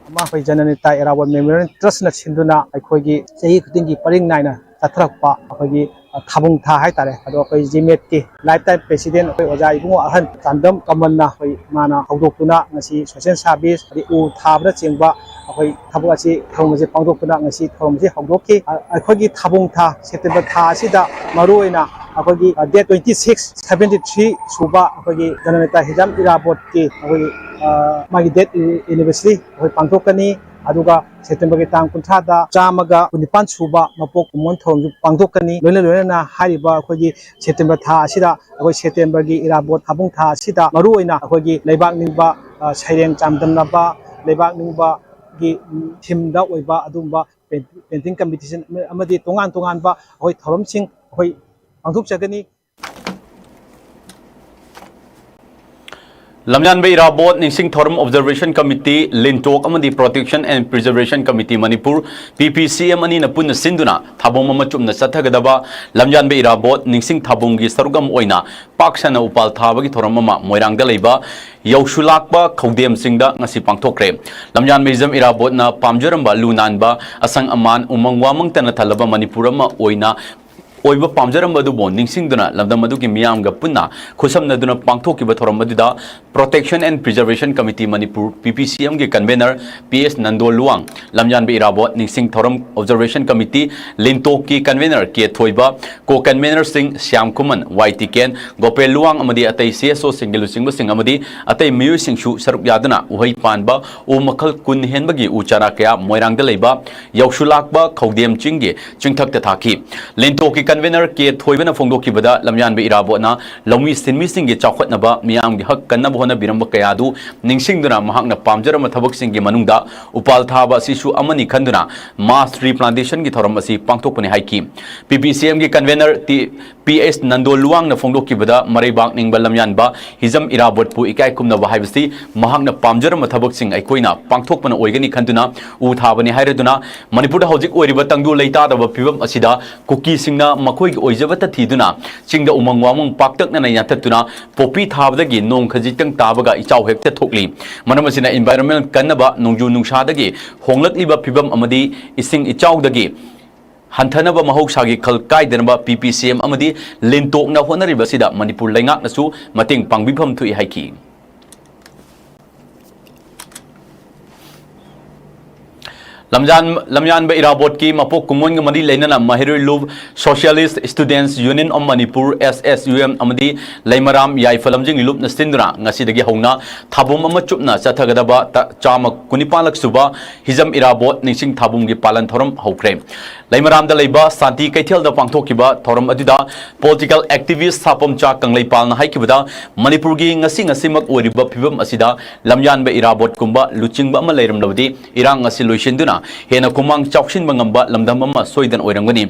ꯑꯃ ꯑꯩꯈꯣꯏ ꯖꯅꯅꯤꯇꯥ ꯏꯔꯥꯕꯣꯠ Memorial Trustꯅ ꯁꯤꯟꯗꯨꯅ ꯑꯩꯈꯣꯏꯒꯤ ꯆꯍꯤ ꯈꯨꯗꯤꯡꯒꯤ ꯄꯔꯤꯡ ꯅꯥꯏꯅ ꯆꯠꯊꯔꯛꯄ ꯑꯩꯈꯣꯏꯒꯤ, ꯑ, ꯊꯥꯕꯨꯡ ꯊꯥ ꯍꯥꯏꯇꯥꯔꯦ꯫ ꯑꯗꯣ ꯑꯩꯈꯣꯏ ꯖꯤꯃꯦꯠꯀꯤ Lifetime President ꯑꯩꯈꯣꯏ ꯑꯣꯖꯥ ꯏꯕꯨꯡꯉꯣ ꯑꯍꯟ ꯆꯥꯟꯗꯝ ꯀꯃꯜꯅ ꯑꯩꯈꯣꯏ ꯃꯥꯅ ꯍꯧꯗꯣꯛꯇꯨꯅ ꯉꯁꯤ social service ꯑꯗꯩ ꯎ ꯊꯥꯕꯅꯆꯤꯡꯕ ꯑꯩꯈꯣꯏ ꯊꯕꯛ ꯑꯁꯤ ꯊꯧꯔꯝ ꯑꯁꯤ ꯄꯥꯡꯊꯣꯛꯇꯨꯅ ꯉꯁꯤ ꯊꯧꯔꯝ ꯑꯁꯤ ꯍꯧꯗꯣꯛꯈꯤ꯫ ꯑ, ꯑꯩꯈꯣꯏꯒꯤ ꯊꯥꯕꯨꯡ ꯊꯥ, September ꯊꯥ ꯑꯁꯤꯗ ꯃꯔꯨꯑꯣꯏꯅ ꯑꯩꯈꯣꯏꯒꯤ, ꯑ, date twenty six, seventy three ꯁꯨꯕ ꯑꯩꯈꯣꯏꯒꯤ ꯖꯅꯅꯦꯇꯥ ꯍꯤꯖꯝ ꯏꯔꯥꯕꯣꯠꯀꯤ ꯑꯩꯈꯣꯏꯒꯤ, ꯑ, ꯃꯥꯒꯤ death anniversary ꯑꯩꯈꯣꯏ ꯄꯥꯡꯊꯣꯛꯀꯅꯤ꯫ ꯑꯗꯨꯒ ꯁꯦꯞꯇꯦꯝꯕꯔꯒꯤ ꯇꯥꯡ ꯀꯨꯟꯊ꯭ꯔꯥꯗ ꯆꯥꯝꯃꯒ ꯀꯨꯟꯅꯤꯄꯥꯟ ꯁꯨꯕ ꯃꯄꯣꯛ ꯀꯨꯝꯑꯣꯟ ꯊꯧꯔꯝꯁꯨ ꯄꯥꯡꯊꯣꯛꯀꯅꯤ꯫ ꯂꯣꯏꯅ ꯂꯣꯏꯅꯅ ꯍꯥꯏꯔꯤꯕ ꯑꯩꯈꯣꯏꯒꯤ ꯁꯦꯞꯇꯦꯝꯕꯔ ꯊꯥ ꯑꯁꯤꯗ, ꯑꯩꯈꯣꯏ ꯁꯦꯞꯇꯦꯝꯕꯔꯒꯤ ꯏꯔꯥꯕꯣꯠ ꯊꯥꯕꯨꯡ ꯊꯥ ꯑꯁꯤꯗ ꯃꯔꯨꯑꯣꯏꯅ ꯑꯩꯈꯣꯏꯒꯤ ꯂꯩꯕꯥꯛ ꯅꯤꯡꯕ, ꯑ, ꯁꯩꯔꯦꯡ ꯆꯥꯡꯗꯝꯅꯕ, ꯂꯩꯕꯥꯛ ꯅꯤꯡꯕꯒꯤ, ꯎꯝ, theme ꯗ ꯑꯣꯏꯕ ꯑꯗꯨꯒꯨꯝꯕ painting competition ꯑꯃꯗꯤ ꯇꯣꯉꯥꯟ ꯇꯣꯉꯥꯟꯕ ꯑꯩꯈꯣꯏ ꯊꯧꯔꯝꯁꯤꯡ ꯑꯩꯈꯣꯏ ꯄꯥꯡꯊꯣꯛꯆꯒꯅꯤ꯫ ꯂꯝꯖꯥꯟꯕ ꯏꯔꯥꯕꯣꯠ ꯅꯤꯡꯁꯤꯡ ꯊꯧꯔꯝ Observation Committee, ꯂꯤꯟꯇꯣꯛ ꯑꯃꯗꯤ Protection and Preservation Committee Manipur, P P C M ꯑꯅꯤꯅ ꯄꯨꯟꯅ ꯁꯤꯟꯗꯨꯅ ꯊꯥꯕꯣꯡ ꯑꯃ ꯆꯨꯝꯅ ꯆꯠꯊꯒꯗꯕ ꯂꯝꯖꯥꯟꯕ ꯏꯔꯥꯕꯣꯠ ꯅꯤꯡꯁꯤꯡ ꯊꯥꯕꯣꯡꯒꯤ ꯁꯔꯨꯛ ꯑꯃ ꯑꯣꯏꯅ ꯄꯥꯛ ꯁꯟꯅ ꯎꯄꯥꯜ ꯊꯥꯕꯒꯤ ꯊꯧꯔꯝ ꯑꯃ ꯃꯣꯏꯔꯥꯡꯗ ꯂꯩꯕ ꯌꯧꯁꯨꯂꯥꯛꯄ ꯈꯧꯗꯦꯝꯁꯤꯡꯗ ꯉꯁꯤ ꯄꯥꯡꯊꯣꯛꯈ꯭ꯔꯦ꯫ ꯂꯝꯖꯥꯟꯕ ꯍꯤꯖꯝ ꯏꯔꯥꯕꯣꯠꯅ ꯄꯥꯝꯖꯔꯝꯕ ꯂꯨ ꯅꯥꯟꯕ, ꯑꯁꯪ ꯑꯃꯥꯟ, ꯎꯃꯪ ꯋꯥꯃꯪꯇꯅ ꯊꯜꯂꯕ ꯃꯅꯤꯄꯨꯔ ꯑꯃ ꯑꯣꯏꯅ ꯑꯣꯏꯕ ꯄꯥꯝꯖꯔꯝꯕ ꯑꯗꯨꯕꯨ ꯅꯤꯡꯁꯤꯡꯗꯨꯅ ꯂꯝꯗꯝ ꯑꯗꯨꯒꯤ ꯃꯤꯌꯥꯝꯒ ꯄꯨꯟꯅ ꯈꯨꯠꯁꯝꯅꯗꯨꯅ ꯄꯥꯡꯊꯣꯛꯈꯤꯕ ꯊꯧꯔꯝ ꯑꯗꯨꯗ Protection and Preservation Committee Manipur, P P C M ꯒꯤ convener P S Nando Luwang, ꯂꯝꯖꯥꯟꯕ ꯏꯔꯥꯕꯣꯠ ꯅꯤꯡꯁꯤꯡ ꯊꯧꯔꯝ Observation Committee, ꯂꯤꯟꯇꯣꯛꯀꯤ convener K ꯊꯣꯏꯕ, co-convener ꯁꯤꯡ ꯁ꯭ꯌꯥꯝ ꯈꯨꯃꯟ, ꯋꯥꯏ ꯇꯤꯀꯦꯟ, ꯒꯣꯄꯦꯜ ꯂꯨꯋꯥꯡ ꯑꯃꯗꯤ ꯑꯇꯩ C S O ꯁꯤꯡꯒꯤ ꯂꯨꯆꯤꯡꯕꯁꯤꯡ ꯑꯃꯗꯤ ꯑꯇꯩ ꯃꯤꯑꯣꯏꯁꯤꯡꯁꯨ ꯁꯔꯨꯛ ꯌꯥꯗꯨꯅ ꯎꯍꯩ ꯄꯥꯟꯕ ꯎ ꯃꯈꯜ ꯀꯨꯟ ꯍꯦꯟꯕꯒꯤ ꯎ ꯆꯥꯔꯥ ꯀꯌꯥ ꯃꯣꯏꯔꯥꯡꯗ ꯂꯩꯕ ꯌꯧꯁꯨꯂꯥꯛꯄ ꯈꯧꯗꯦꯝ ꯆꯤꯡꯒꯤ ꯆꯤꯡꯊꯛꯇ ꯊꯥꯈꯤ꯫ ꯂꯤꯟꯇꯣꯛꯀꯤ convener K ꯊꯣꯏꯕꯅ ꯐꯣꯡꯗꯣꯛꯈꯤꯕꯗ, ꯂꯝꯌꯥꯟꯕ ꯏꯔꯥꯕꯣꯠꯅ ꯂꯧꯃꯤ ꯁꯤꯟꯃꯤꯁꯤꯡꯒꯤ ꯆꯥꯎꯈꯠꯅꯕ, ꯃꯤꯌꯥꯝꯒꯤ ꯍꯛ ꯀꯟꯅꯕ ꯍꯣꯠꯅꯕꯤꯔꯝꯕ ꯀꯌꯥ ꯑꯗꯨ ꯅꯤꯡꯁꯤꯡꯗꯨꯅ ꯃꯍꯥꯛꯅ ꯄꯥꯝꯖꯔꯝꯕ ꯊꯕꯛꯁꯤꯡꯒꯤ ꯃꯅꯨꯡꯗ ꯎꯄꯥꯜ ꯊꯥꯕ ꯑꯁꯤꯁꯨ ꯑꯃꯅꯤ ꯈꯟꯗꯨꯅ mass replantation ꯒꯤ ꯊꯧꯔꯝ ꯑꯁꯤ ꯄꯥꯡꯊꯣꯛꯄꯅꯤ ꯍꯥꯏꯈꯤ꯫ P P C M ꯒꯤ convener T P S Nando ꯂꯨꯋꯥꯡꯅ ꯐꯣꯡꯗꯣꯛꯈꯤꯕꯗ, ꯃꯔꯩꯕꯥꯛ ꯅꯤꯡꯕ ꯂꯝꯌꯥꯟꯕ ꯍꯤꯖꯝ ꯏꯔꯥꯕꯣꯠꯄꯨ ꯏꯀꯥꯏ ꯈꯨꯝꯅꯕ ꯍꯥꯏꯕꯁꯤ ꯃꯍꯥꯛꯅ ꯄꯥꯝꯖꯔꯝꯕ ꯊꯕꯛꯁꯤꯡ ꯑꯩꯈꯣꯏꯅ ꯄꯥꯡꯊꯣꯛꯄꯅ ꯑꯣꯏꯒꯅꯤ ꯈꯟꯗꯨꯅ ꯎ ꯊꯥꯕꯅꯤ ꯍꯥꯏꯔꯗꯨꯅ, ꯃꯅꯤꯄꯨꯔꯗ ꯍꯧꯖꯤꯛ ꯑꯣꯏꯔꯤꯕ ꯇꯪꯗꯨ ꯂꯩꯇꯥꯗꯕ ꯐꯤꯕꯝ ꯑꯁꯤꯗ ꯀꯨꯀꯤꯁꯤꯡꯅ ꯃꯈꯣꯏꯒꯤ ꯑꯣꯏꯖꯕꯇ ꯊꯤꯗꯨꯅ ꯆꯤꯡꯗ ꯎꯃꯪ ꯋꯥꯃꯪ ꯄꯥꯛꯇꯛꯅꯅ ꯌꯥꯟꯊꯠꯇꯨꯅ ꯄꯣꯄꯤ ꯊꯥꯕꯗꯒꯤ ꯅꯣꯡ ꯈꯖꯤꯛꯇꯪ ꯇꯥꯕꯒ ꯏꯆꯥꯎ ꯍꯦꯛꯇ ꯊꯣꯛꯂꯤ꯫ ꯃꯔꯝ ꯑꯁꯤꯅ environment ꯀꯟꯅꯕ, ꯅꯣꯡꯖꯨ ꯅꯨꯡꯁꯥꯗꯒꯤ ꯍꯣꯡꯂꯛꯂꯤꯕ ꯐꯤꯕꯝ ꯑꯃꯗꯤ ꯏꯁꯤꯡ ꯏꯆꯥꯎꯗꯒꯤ ꯍꯟꯊꯅꯕ ꯃꯍꯧꯁꯥꯒꯤ ꯈꯜ ꯀꯥꯏꯗꯅꯕ P P C M ꯑꯃꯗꯤ ꯂꯤꯟꯇꯣꯛꯅ ꯍꯣꯠꯅꯔꯤꯕ ꯑꯁꯤꯗ ꯃꯅꯤꯄꯨꯔ ꯂꯩꯉꯥꯛꯅꯁꯨ ꯃꯇꯦꯡ ꯄꯥꯡꯕꯤꯐꯝ ꯊꯣꯛꯏ ꯍꯥꯏꯈꯤ꯫ ꯂꯝꯖꯥꯟ-, ꯂꯝꯌꯥꯟꯕ ꯏꯔꯥꯕꯣꯠꯀꯤ ꯃꯄꯣꯛ ꯀꯨꯝꯑꯣꯟꯒ ꯃꯔꯤ ꯂꯩꯅꯅ ꯃꯍꯩꯔꯣꯏ ꯂꯨꯞ, Socialist Students Union of Manipur, S S U M, ꯑꯃꯗꯤ ꯂꯩꯃꯔꯥꯝ ꯌꯥꯏꯐ ꯂꯝꯖꯤꯡ ꯂꯨꯞꯅ ꯁꯤꯟꯗꯨꯅ ꯉꯁꯤꯗꯒꯤ ꯍꯧꯅ ꯊꯥꯕꯨꯝ ꯑꯃ ꯆꯨꯞꯅ ꯆꯠꯊꯒꯗꯕ ꯇ-, ꯆꯥꯝꯃ ꯀꯨꯟꯅꯤꯄꯥꯜꯂꯛ ꯁꯨꯕ ꯍꯤꯖꯝ ꯏꯔꯥꯕꯣꯠ ꯅꯤꯡꯁꯤꯡ ꯊꯥꯕꯨꯝꯒꯤ ꯄꯥꯂꯟ ꯊꯧꯔꯝ ꯍꯧꯈ꯭ꯔꯦ꯫ ꯂꯩꯃꯔꯥꯝꯗ ꯂꯩꯕ ꯁꯥꯟꯇꯤ ꯀꯩꯊꯦꯜꯗ ꯄꯥꯡꯊꯣꯛꯈꯤꯕ ꯊꯧꯔꯝ ꯑꯗꯨꯗ political activist ꯁꯥꯄꯝꯆꯥ ꯀꯪꯂꯩꯄꯥꯜꯅ ꯍꯥꯏꯈꯤꯕꯗ, ꯃꯅꯤꯄꯨꯔꯒꯤ ꯉꯁꯤ ꯉꯁꯤꯃꯛ ꯑꯣꯏꯔꯤꯕ ꯐꯤꯕꯝ ꯑꯁꯤꯗ ꯂꯝꯌꯥꯟꯕ ꯏꯔꯥꯕꯣꯠꯀꯨꯝꯕ ꯂꯨꯆꯤꯡꯕ ꯑꯃ ꯂꯩꯔꯝꯂꯕꯗꯤ ꯏꯔꯥꯡ ꯑꯁꯤ ꯂꯣꯏꯁꯤꯟꯗꯨꯅ ꯍꯦꯟꯅ ꯈꯨꯃꯥꯡ ꯆꯥꯎꯁꯤꯟꯕ ꯉꯝꯕ ꯂꯝꯗꯝ ꯑꯃ ꯁꯣꯏꯗꯅ ꯑꯣꯏꯔꯝꯒꯅꯤ꯫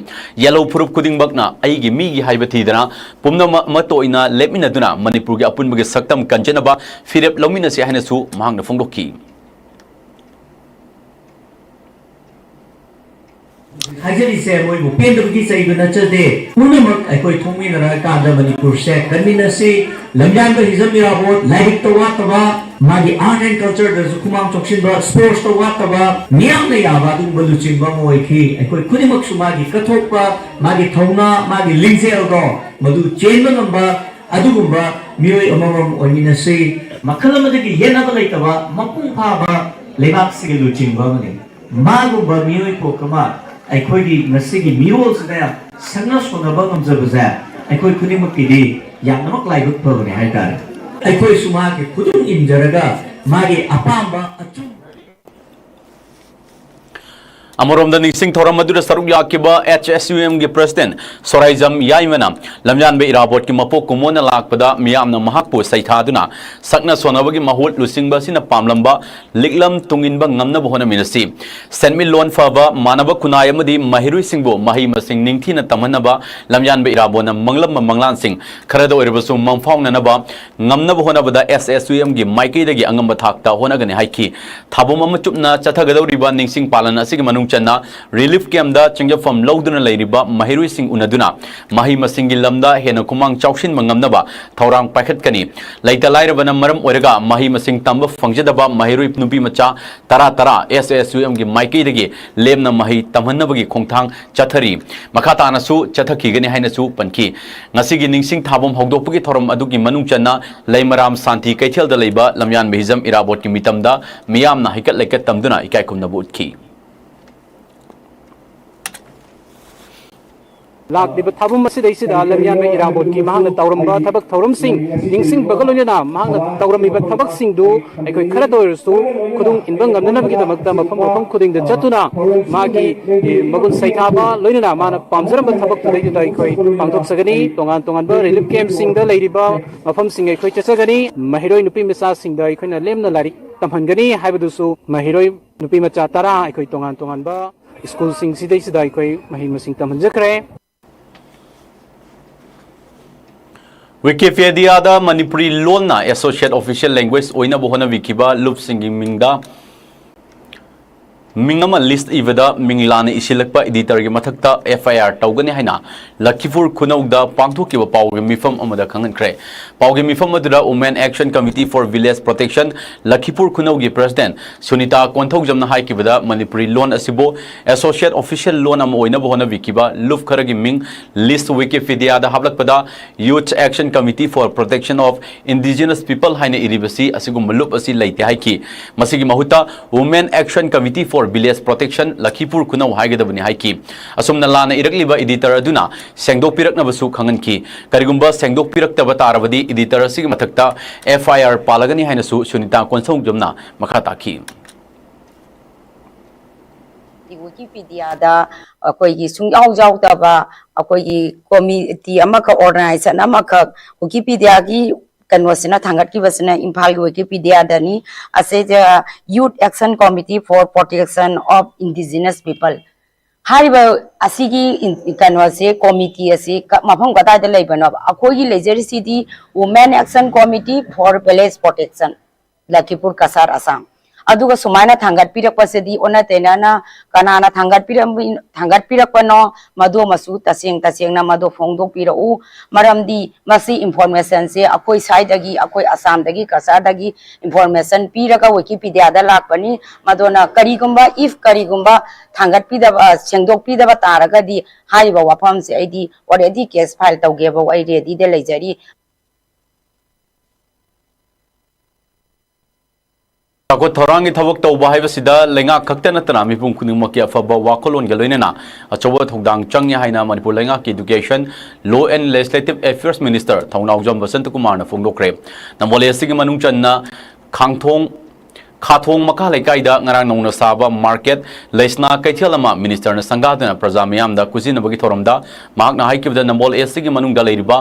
ꯌꯦꯜꯍꯧ ꯐꯨꯔꯨꯞ ꯈꯨꯗꯤꯡꯃꯛꯅ ꯑꯩꯒꯤ ꯃꯤꯒꯤ ꯍꯥꯏꯕ ꯊꯤꯗꯅ ꯄꯨꯝꯅꯃꯛ ꯑꯃꯠꯇ ꯑꯣꯏꯅ ꯂꯦꯞꯃꯤꯟꯅꯗꯨꯅ ꯃꯅꯤꯄꯨꯔꯒꯤ ꯑꯄꯨꯟꯕꯒꯤ ꯁꯛꯇꯝ ꯀꯟꯖꯅꯕ ꯐꯤꯔꯦꯞ ꯂꯧꯃꯤꯟꯅꯁꯤ ꯍꯥꯏꯅꯁꯨ ꯃꯍꯥꯛꯅ ꯐꯣꯡꯗꯣꯛꯈꯤ꯫ ꯍꯥꯏꯖꯔꯤꯁꯦ ꯃꯣꯏꯕꯨ ꯄꯦꯟꯗꯕꯒꯤ ꯆꯩꯕ ꯅꯠꯆꯗꯦ꯫ ꯄꯨꯝꯅꯃꯛ ꯑꯩꯈꯣꯏ ꯊꯣꯛꯃꯤꯟꯅꯔꯀꯥꯟꯗ ꯃꯅꯤꯄꯨꯔꯁꯦ ꯀꯟꯃꯤꯟꯅꯁꯤ꯫ ꯂꯝꯌꯥꯟꯕ ꯍꯤꯖꯝ ꯏꯔꯥꯕꯣꯠ ꯂꯥꯏꯔꯤꯛꯇ ꯋꯥꯠꯇꯕ, ꯃꯥꯒꯤ art and cultureꯗꯁꯨ ꯈꯨꯃꯥꯡ ꯆꯥꯎꯁꯤꯟꯕ, sportsꯇ ꯋꯥꯠꯇꯕ, ꯃꯤꯌꯥꯝꯅ ꯌꯥꯕ ꯑꯗꯨꯒꯨꯝꯕ ꯂꯨꯆꯤꯡꯕ ꯑꯃ ꯑꯣꯏꯈꯤ꯫ ꯑꯩꯈꯣꯏ ꯈꯨꯗꯤꯡꯃꯛꯁꯨ ꯃꯥꯒꯤ ꯀꯠꯊꯣꯛꯄ, ꯃꯥꯒꯤ ꯊꯧꯅꯥ, ꯃꯥꯒꯤ ꯂꯤꯡꯖꯦꯜꯗꯣ ꯃꯗꯨ ꯆꯦꯟꯕ ꯉꯝꯕ ꯑꯗꯨꯒꯨꯝꯕ ꯃꯤꯑꯣꯏ ꯑꯃꯃꯝ ꯑꯣꯏꯃꯤꯟꯅꯁꯤ꯫ ꯃꯈꯜ ꯑꯃꯗꯒꯤ ꯌꯦꯠꯅꯕ ꯂꯩꯇꯕ ꯃꯄꯨꯡ ꯐꯥꯕ ꯂꯩꯕꯥꯛꯁꯤꯒꯤ ꯂꯨꯆꯤꯡꯕ ꯑꯃꯅꯤ꯫ ꯃꯥꯒꯨꯝꯕ ꯃꯤꯑꯣꯏ ꯄꯣꯛ ꯑꯃ ꯑꯩꯈꯣꯏꯒꯤ ꯉꯁꯤꯒꯤ ꯃꯤꯔꯣꯜꯁꯤꯗ ꯁꯛꯅ ꯁꯣꯟꯅꯕ ꯉꯝꯖꯕꯁꯦ ꯑꯩꯈꯣꯏ ꯈꯨꯗꯤꯡꯃꯛꯀꯤꯗꯤ ꯌꯥꯝꯅꯃꯛ ꯂꯥꯏꯕꯛ ꯐꯕꯅꯤ ꯍꯥꯏꯇꯥꯔꯦ꯫ ꯑꯩꯈꯣꯏꯁꯨ ꯃꯥꯒꯤ ꯈꯨꯗꯨꯝ ꯏꯟꯖꯔꯒ ꯃꯥꯒꯤ ꯑꯄꯥꯝꯕ ꯑꯆꯨꯝꯕ ꯑꯃꯔꯣꯝꯗ ꯅꯤꯡꯁꯤꯡ ꯊꯧꯔꯝ ꯑꯗꯨꯗ ꯁꯔꯨꯛ ꯌꯥꯈꯤꯕ H S U Mꯒꯤ president ꯁꯣꯔꯥꯏꯖꯝ ꯌꯥꯏꯃꯅ ꯂꯝꯌꯥꯟꯕ ꯏꯔꯥꯕꯣꯠꯀꯤ ꯃꯄꯣꯛ ꯀꯨꯝꯑꯣꯟꯅ ꯂꯥꯛꯄꯗ ꯃꯤꯌꯥꯝꯅ ꯃꯍꯥꯛꯄꯨ ꯁꯩꯊꯥꯗꯨꯅ ꯁꯛꯅ ꯁꯣꯟꯅꯕꯒꯤ ꯃꯍꯨꯠ ꯂꯨꯆꯤꯡꯕ ꯑꯁꯤꯅ ꯄꯥꯝꯂꯝꯕ ꯂꯤꯛꯂꯝ ꯇꯨꯡꯏꯟꯕ ꯉꯝꯅꯕ ꯍꯣꯠꯅꯃꯤꯟꯅꯁꯤ꯫ ꯁꯦꯟꯃꯤꯠꯂꯣꯟ ꯐꯕ, ꯃꯥꯟꯅꯕ ꯈꯨꯟꯅꯥꯏ ꯑꯃꯗꯤ ꯃꯍꯩꯔꯣꯏꯁꯤꯡꯕꯨ ꯃꯍꯩ ꯃꯁꯤꯡ ꯅꯤꯡꯊꯤꯅ ꯇꯝꯍꯟꯅꯕ ꯂꯝꯌꯥꯟꯕ ꯏꯔꯥꯕꯣꯠꯅ ꯃꯪꯂꯝꯕ ꯃꯪꯂꯥꯟꯁꯤꯡ ꯈꯔꯗ ꯑꯣꯏꯔꯕꯁꯨ ꯃꯪꯐꯥꯎꯅꯅꯕ ꯉꯝꯅꯕ ꯍꯣꯠꯅꯕꯗ S S U Mꯒꯤ ꯃꯥꯏꯀꯩꯗꯒꯤ ꯑꯉꯝꯕ ꯊꯥꯛꯇ ꯍꯣꯠꯅꯒꯅꯤ ꯍꯥꯏꯈꯤ꯫ ꯊꯥꯕꯨꯝ ꯑꯃ ꯆꯨꯞꯅ ꯆꯠꯊꯒꯗꯧꯔꯤꯕ ꯅꯤꯡꯁꯤꯡ ꯄꯥꯂꯟ ꯑꯁꯤꯒꯤ ꯃꯅꯨꯡ ꯆꯟꯅ relief campꯗ ꯆꯪꯖꯐꯝ ꯂꯧꯗꯨꯅ ꯂꯩꯔꯤꯕ ꯃꯍꯩꯔꯣꯏꯁꯤꯡ ꯎꯅꯗꯨꯅ ꯃꯍꯩ ꯃꯁꯤꯡꯒꯤ ꯂꯝꯗ ꯍꯦꯟꯅ ꯈꯨꯃꯥꯡ ꯆꯥꯎꯁꯤꯟꯕ ꯉꯝꯅꯕ ꯊꯧꯔꯥꯡ ꯄꯥꯏꯈꯠꯀꯅꯤ꯫ ꯂꯩꯇ ꯂꯥꯏꯔꯕꯅ ꯃꯔꯝ ꯑꯣꯏꯔꯒ ꯃꯍꯩ ꯃꯁꯤꯡ ꯇꯝꯕ ꯐꯪꯖꯗꯕ ꯃꯍꯩꯔꯣꯏ ꯅꯨꯄꯤ ꯃꯆꯥ ꯇꯔꯥ ꯇꯔꯥ S S U Mꯒꯤ ꯃꯥꯏꯀꯩꯗꯒꯤ ꯂꯦꯝꯅ ꯃꯍꯩ ꯇꯝꯍꯟꯅꯕꯒꯤ ꯈꯣꯡꯊꯥꯡ ꯆꯠꯊꯔꯤ꯫ ꯃꯈꯥ ꯇꯥꯅꯁꯨ ꯆꯠꯊꯈꯤꯒꯅꯤ ꯍꯥꯏꯅꯁꯨ ꯄꯟꯈꯤ꯫ ꯉꯁꯤꯒꯤ ꯅꯤꯡꯁꯤꯡ ꯊꯥꯕꯝ ꯍꯧꯗꯣꯛꯄꯒꯤ ꯊꯧꯔꯝ ꯑꯗꯨꯒꯤ ꯃꯅꯨꯡ ꯆꯟꯅ ꯂꯩꯃꯔꯥꯝ ꯁꯥꯟꯇꯤ ꯀꯩꯊꯦꯜꯗ ꯂꯩꯕ ꯂꯝꯌꯥꯟꯕ ꯍꯤꯖꯝ ꯏꯔꯥꯕꯣꯠꯀꯤ ꯃꯤꯇꯝꯗ ꯃꯤꯌꯥꯝꯅ ꯍꯩꯀꯠ ꯂꯩꯀꯠ ꯇꯝꯗꯨꯅ ꯏꯀꯥꯏ ꯈꯨꯝꯅꯕ ꯎꯠꯈꯤ꯫ ꯂꯥꯛꯂꯤꯕ ꯊꯥꯕꯝ ꯑꯁꯤꯗꯩꯁꯤꯗ ꯂꯝꯌꯥꯟꯕ ꯏꯔꯥꯕꯣꯠꯀꯤ ꯃꯍꯥꯛꯅ ꯇꯧꯔꯝꯕ ꯊꯕꯛ ꯊꯧꯔꯝꯁꯤꯡ ꯅꯤꯡꯁꯤꯡꯕꯒ ꯂꯣꯏꯅꯅ ꯃꯍꯥꯛꯅ ꯇꯧꯔꯝꯃꯤꯕ ꯊꯕꯛꯁꯤꯡꯗꯨ ꯑꯩꯈꯣꯏ ꯈꯔꯗ ꯑꯣꯏꯔꯁꯨ ꯈꯨꯗꯨꯡ ꯏꯟꯕ ꯉꯝꯅꯅꯕꯒꯤꯗꯃꯛꯇ ꯃꯐꯝ ꯃꯐꯝ ꯈꯨꯗꯤꯡꯗ ꯆꯠꯇꯨꯅ ꯃꯥꯒꯤ, ꯑꯦ, ꯃꯒꯨꯟ ꯁꯩꯊꯥꯕ ꯂꯣꯏꯅꯅ ꯃꯥꯅ ꯄꯥꯝꯖꯔꯝꯕ ꯊꯕꯛꯇꯨꯗꯩꯗꯨꯗ ꯑꯩꯈꯣꯏ ꯄꯥꯡꯊꯣꯛꯆꯒꯅꯤ꯫ ꯇꯣꯉꯥꯟ ꯇꯣꯉꯥꯟꯕ relief camp ꯁꯤꯡꯗ ꯂꯩꯔꯤꯕ ꯃꯐꯝꯁꯤꯡ ꯑꯩꯈꯣꯏ ꯆꯠꯆꯒꯅꯤ꯫ ꯃꯍꯩꯔꯣꯏ ꯅꯨꯄꯤ ꯃꯆꯥꯁꯤꯡꯗ ꯑꯩꯈꯣꯏꯅ ꯂꯦꯝꯅ ꯂꯥꯏꯔꯤꯛ ꯇꯝꯍꯟꯒꯅꯤ ꯍꯥꯏꯕꯗꯨꯁꯨ ꯃꯍꯩꯔꯣꯏ ꯅꯨꯄꯤ ꯃꯆꯥ ꯇꯔꯥ ꯑꯩꯈꯣꯏ ꯇꯣꯉꯥꯟ ꯇꯣꯉꯥꯟꯕ ꯁ꯭ꯀꯨꯜꯁꯤꯡꯁꯤꯗꯩꯁꯤꯗ ꯑꯩꯈꯣꯏ ꯃꯍꯩ ꯃꯁꯤꯡ ꯇꯝꯍꯟꯖꯈ꯭ꯔꯦ꯫ ꯋꯤꯀꯤꯄꯦꯗꯤꯌꯥꯗ ꯃꯅꯤꯄꯨꯔꯤ ꯂꯣꯟꯅ associate official language ꯑꯣꯏꯅꯕ ꯍꯣꯠꯅꯕꯤꯈꯤꯕ ꯂꯨꯞꯁꯤꯡꯒꯤ ꯃꯤꯡꯗ ꯃꯤꯡ ꯑꯃ list ꯏꯕꯗ ꯃꯤꯡ ꯂꯥꯟꯅ ꯏꯁꯤꯜꯂꯛꯄ editor ꯒꯤ ꯃꯊꯛꯇ F I R ꯇꯧꯒꯅꯤ ꯍꯥꯏꯅ ꯂꯈꯤꯄꯨꯔ ꯈꯨꯅꯧꯗ ꯄꯥꯡꯊꯣꯛꯈꯤꯕ ꯄꯥꯎꯒꯤ ꯃꯤꯐꯝ ꯑꯃꯗ ꯈꯪꯍꯟꯈ꯭ꯔꯦ꯫ ꯄꯥꯎꯒꯤ ꯃꯤꯐꯝ ꯑꯗꯨꯗ Women Action Committee for Village Protection ꯂꯈꯤꯄꯨꯔ ꯈꯨꯅꯧꯒꯤ president Sunita ꯀꯣꯟꯊꯧꯖꯝꯅ ꯍꯥꯏꯈꯤꯕꯗ, Manipuri ꯂꯣꯟ ꯑꯁꯤꯕꯨ associate official ꯂꯣꯟ ꯑꯃ ꯑꯣꯏꯅꯕ ꯍꯣꯠꯅꯕꯤꯈꯤꯕ ꯂꯨꯞ ꯈꯔꯒꯤ ꯃꯤꯡ list ꯋꯤꯀꯤꯄꯤꯗꯤꯌꯥꯗ ꯍꯥꯞꯂꯛꯄꯗ, Youth Action Committee for Protection of Indigenous People ꯍꯥꯏꯅ ꯏꯔꯤꯕꯁꯤ ꯑꯁꯤꯒꯨꯝꯕ ꯂꯨꯞ ꯑꯁꯤ ꯂꯩꯇꯦ ꯍꯥꯏꯈꯤ꯫ ꯃꯁꯤꯒꯤ ꯃꯍꯨꯠꯇ Women Action Committee for Village Protection ꯂꯈꯤꯄꯨꯔ ꯈꯨꯅꯧ ꯍꯥꯏꯒꯗꯕꯅꯤ ꯍꯥꯏꯈꯤ꯫ ꯑꯁꯨꯝꯅ ꯂꯥꯟꯅ ꯏꯔꯛꯂꯤꯕ editor ꯑꯗꯨꯅ ꯁꯦꯡꯗꯣꯛꯄꯤꯔꯛꯅꯕꯁꯨ ꯈꯪꯍꯟꯈꯤ꯫ ꯀꯔꯤꯒꯨꯝꯕ ꯁꯦꯡꯗꯣꯛꯄꯤꯔꯛꯇꯕ ꯇꯥꯔꯕꯗꯤ editor ꯑꯁꯤꯒꯤ ꯃꯊꯛꯇ F I R ꯄꯥꯜꯂꯒꯅꯤ ꯍꯥꯏꯅꯁꯨ ꯁꯨꯅꯤꯇꯥ ꯀꯣꯟꯊꯧꯖꯝꯅ ꯃꯈꯥ ꯇꯥꯈꯤ꯫ ꯋꯤꯀꯤꯄꯤꯗꯤꯌꯥꯗ ꯑꯩꯈꯣꯏꯒꯤ ꯁꯨꯡꯌꯥꯎ ꯌꯥꯎꯗꯕ ꯑꯩꯈꯣꯏꯒꯤ ꯀꯣꯃꯤꯇꯤ ꯑꯃꯈꯛ, organization ꯑꯃꯈꯛ ꯋꯤꯀꯤꯄꯤꯗꯤꯌꯥꯒꯤ ꯀꯩꯅꯣꯁꯤꯅ ꯊꯥꯡꯒꯠꯈꯤꯕꯁꯤꯅ ꯏꯝꯐꯥꯜꯒꯤ ꯋꯤꯀꯤꯄꯤꯗꯤꯌꯥꯗꯅꯤ꯫ ꯑꯁꯤꯗ Youth Action Committee for Protection of Indigenous People ꯍꯥꯏꯔꯤꯕ ꯑꯁꯤꯒꯤ ꯏꯟ-, ꯀꯩꯅꯣꯁꯦ, ꯀꯣꯃꯤꯇꯤ ꯑꯁꯤ ꯀ-, ꯃꯐꯝ ꯀꯗꯥꯏꯗ ꯂꯩꯕꯅꯣꯕ? ꯑꯩꯈꯣꯏꯒꯤ ꯂꯩꯖꯔꯤꯁꯤꯗꯤ Women Action Committee for Village Protection, ꯂꯈꯤꯄꯨꯔ Cachar, Assam. ꯑꯗꯨꯒ ꯁꯨꯃꯥꯏꯅ ꯊꯥꯡꯒꯠꯄꯤꯔꯛꯄꯁꯤꯗꯤ ꯑꯣꯟꯅ ꯇꯩꯅꯅ ꯀꯅꯥꯅ ꯊꯥꯡꯒꯠꯄꯤꯔꯝ-, ꯊꯥꯡꯒꯠꯄꯤꯔꯛꯄꯅꯣ, ꯃꯗꯨꯃꯁꯨ ꯇꯁꯦꯡ ꯇꯁꯦꯡꯅ ꯃꯗꯨ ꯐꯣꯡꯗꯣꯛꯄꯤꯔꯛꯎ꯫ ꯃꯔꯝꯗꯤ ꯃꯁꯤ information ꯁꯦ ꯑꯩꯈꯣꯏ ꯁ꯭ꯋꯥꯏꯗꯒꯤ, ꯑꯩꯈꯣꯏ ꯑꯁꯥꯝꯗꯒꯤ, ꯀꯁꯥꯔꯗꯒꯤ information ꯄꯤꯔꯒ ꯋꯤꯀꯤꯄꯤꯗꯤꯌꯥꯗ ꯂꯥꯛꯄꯅꯤ꯫ ꯃꯗꯨꯅ ꯀꯔꯤꯒꯨꯝꯕ, if ꯀꯔꯤꯒꯨꯝꯕ ꯊꯥꯡꯒꯠꯄꯤꯗꯕ, ꯑ, ꯁꯦꯡꯗꯣꯛꯄꯤꯗꯕ ꯇꯥꯔꯒꯗꯤ ꯍꯥꯏꯔꯤꯕ ꯋꯥꯐꯝꯁꯦ ꯑꯩꯗꯤ already case file ꯇꯧꯒꯦꯐꯥꯎ ꯑꯩ ready ꯗ ꯂꯩꯖꯔꯤ꯫ ꯆꯥꯎꯈꯠ ꯊꯧꯔꯥꯡꯒꯤ ꯊꯕꯛ ꯇꯧꯕ ꯍꯥꯏꯕꯁꯤꯗ ꯂꯩꯉꯥꯛ ꯈꯛꯇ ꯅꯠꯇꯅ ꯃꯤꯄꯨꯝ ꯈꯨꯗꯤꯡꯃꯛꯀꯤ ꯑꯐꯕ ꯋꯥꯈꯜꯂꯣꯟꯒ ꯂꯣꯏꯅꯅ ꯑꯆꯧꯕ ꯊꯧꯗꯥꯡ ꯆꯪꯏ ꯍꯥꯏꯅ ꯃꯅꯤꯄꯨꯔ ꯂꯩꯉꯥꯛꯀꯤ Education, Law and Legislative Affairs Minister ꯊꯧꯅꯥꯎꯖꯝ ꯕꯁꯟꯇꯀꯨꯃꯥꯔꯅ ꯐꯣꯡꯗꯣꯛꯈ꯭ꯔꯦ꯫ ꯅꯝꯕꯣꯜ ꯑꯦꯁ ꯁꯤꯒꯤ ꯃꯅꯨꯡ ꯆꯟꯅ ꯈꯥꯡꯊꯣꯡ ꯈꯥꯊꯣꯡ ꯃꯈꯥ ꯂꯩꯀꯥꯏꯗ ꯉꯔꯥꯡ ꯅꯧꯅ ꯁꯥꯕ market ꯂꯩꯁꯅꯥ ꯀꯩꯊꯦꯜ ꯑꯃ ꯃꯤꯅꯤꯁꯇꯔꯅ ꯁꯪꯒꯥꯗꯨꯅ ꯄ꯭ꯔꯖꯥ ꯃꯤꯌꯥꯝꯗ ꯈꯨꯠꯁꯤꯟꯅꯕꯒꯤ ꯊꯧꯔꯝꯗ ꯃꯍꯥꯛꯅ ꯍꯥꯏꯈꯤꯕꯗ ꯅꯝꯕꯣꯜ ꯑꯦꯁ ꯁꯤꯒꯤ ꯃꯅꯨꯡꯗ ꯂꯩꯔꯤꯕ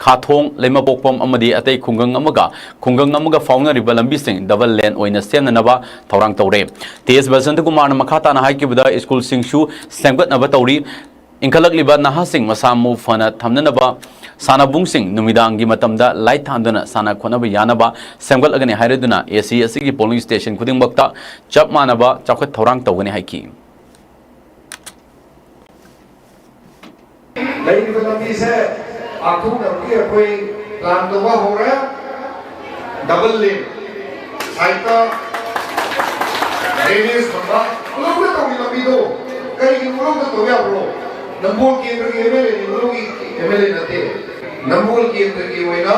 ꯈꯥꯊꯣꯡ, ꯂꯩꯃꯄꯣꯛꯄꯝ ꯑꯃꯗꯤ ꯑꯇꯩ ꯈꯨꯡꯒꯪ ꯑꯃꯒ ꯈꯨꯡꯒꯪ ꯑꯃꯒ ꯐꯥꯎꯅꯔꯤꯕ ꯂꯝꯕꯤꯁꯤꯡ double lane ꯑꯣꯏꯅ ꯁꯦꯝꯅꯅꯕ ꯊꯧꯔꯥꯡ ꯇꯧꯔꯦ꯫ ꯇꯤ ꯑꯦꯁ ꯕꯁꯟꯇꯀꯨꯃꯥꯔꯅ ꯃꯈꯥ ꯇꯥꯅ ꯍꯥꯏꯈꯤꯕꯗ ꯁ꯭ꯀꯨꯜꯁꯤꯡꯁꯨ ꯁꯦꯝꯒꯠꯅꯕ ꯇꯧꯔꯤ꯫ ꯏꯟꯈꯠꯂꯛꯂꯤꯕ ꯅꯍꯥꯁꯤꯡ ꯃꯁꯥ ꯃꯎ ꯐꯅ ꯊꯝꯅꯅꯕ ꯁꯥꯟꯅꯕꯨꯡꯁꯤꯡ ꯅꯨꯃꯤꯗꯥꯡꯒꯤ ꯃꯇꯝꯗ light ꯊꯥꯟꯗꯨꯅ ꯁꯥꯟꯅ ꯈꯣꯠꯅꯕ ꯌꯥꯅꯕ ꯁꯦꯝꯒꯠꯂꯒꯅꯤ ꯍꯥꯏꯔꯗꯨꯅ ꯑꯦ ꯁꯤ ꯑꯁꯤꯒꯤ polling station ꯈꯨꯗꯤꯡꯃꯛꯇ ꯆꯞ ꯃꯥꯟꯅꯕ ꯆꯥꯎꯈꯠ ꯊꯧꯔꯥꯡ ꯇꯧꯒꯅꯤ ꯍꯥꯏꯈꯤ꯫ ꯂꯩꯔꯤꯕ ꯂꯝꯕꯤꯁꯦ ꯄꯥꯛꯊꯣꯛꯅꯕꯒꯤ ꯑꯩꯈꯣꯏ plan ꯇꯧꯕ ꯍꯧꯔꯦ꯫ Double lane, ꯁꯥꯏꯠꯇ drainage ꯊꯝꯕ, ꯎꯂꯧꯗ ꯇꯧꯔꯤ ꯂꯝꯕꯤꯗꯣ ꯀꯔꯤꯒꯤ ꯎꯂꯧꯗ ꯇꯧ ꯌꯥꯕ꯭ꯔꯣ? ꯅꯝꯕꯣꯜ ꯀꯦꯟꯗ꯭ꯔꯒꯤ ꯑꯦꯝ ꯑꯦꯜ ꯑꯦꯅꯤ, ꯎꯂꯧꯒꯤ ꯑꯦꯝ ꯑꯦꯜ ꯑꯦ ꯅꯠꯇꯦ꯫ ꯅꯝꯕꯣꯜ ꯀꯦꯟꯗ꯭ꯔꯒꯤ ꯑꯣꯏꯅ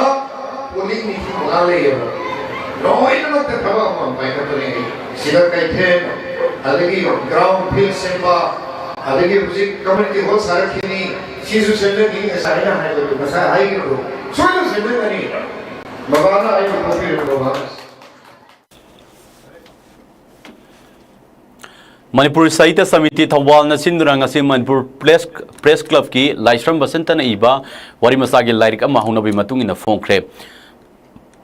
polling ꯅꯤꯐꯨ ꯃꯉꯥ ꯂꯩꯌꯦꯕ꯫ ꯂꯣꯏꯅꯃꯛꯇ ꯊꯕꯛ ꯑꯃꯃꯝ ꯄꯥꯏꯈꯠꯄꯅꯦ ꯑꯩ꯫ ꯁꯤꯗ ꯀꯩꯊꯦꯜ, ꯑꯗꯒꯤ ground field ꯁꯦꯝꯕ, ꯑꯗꯒꯤ ꯍꯧꯖꯤꯛ community hall ꯁꯥꯔꯛꯈꯤꯅꯤ, ꯁꯤꯁꯨ ꯁꯦꯝꯖꯟꯅꯤ, ꯉꯁꯥꯏ ꯑꯩꯅ ꯍꯥꯏꯕꯗꯨ, ꯉꯁꯥꯏ ꯍꯥꯏꯈꯤꯕꯗꯣ ꯁꯣꯏꯗꯅ ꯁꯦꯝꯖꯟꯒꯅꯤ꯫ ꯕꯕꯥꯅ ꯑꯩꯕꯨ ꯄꯣꯛꯄꯤꯔꯤꯕ ꯕꯕꯥꯅ꯫ ꯃꯅꯤꯄꯨꯔ ꯁꯥꯍꯤꯇ꯭ꯌ ꯁꯃꯤꯇꯤ ꯊꯧꯕꯥꯜꯅ ꯁꯤꯟꯗꯨꯅ ꯉꯁꯤ ꯃꯅꯤꯄꯨꯔ ꯄ꯭ꯔꯦꯁ, ꯄ꯭ꯔꯦꯁ ꯀ꯭ꯂꯕꯀꯤ ꯂꯥꯏꯁ꯭ꯔꯝ ꯕꯁꯟꯇꯅ ꯏꯕ ꯋꯥꯔꯤ ꯃꯆꯥꯒꯤ ꯂꯥꯏꯔꯤꯛ ꯑꯃ ꯍꯧꯅꯕꯤ ꯃꯇꯨꯡ ꯏꯟꯅ ꯐꯣꯡꯈ꯭ꯔꯦ꯫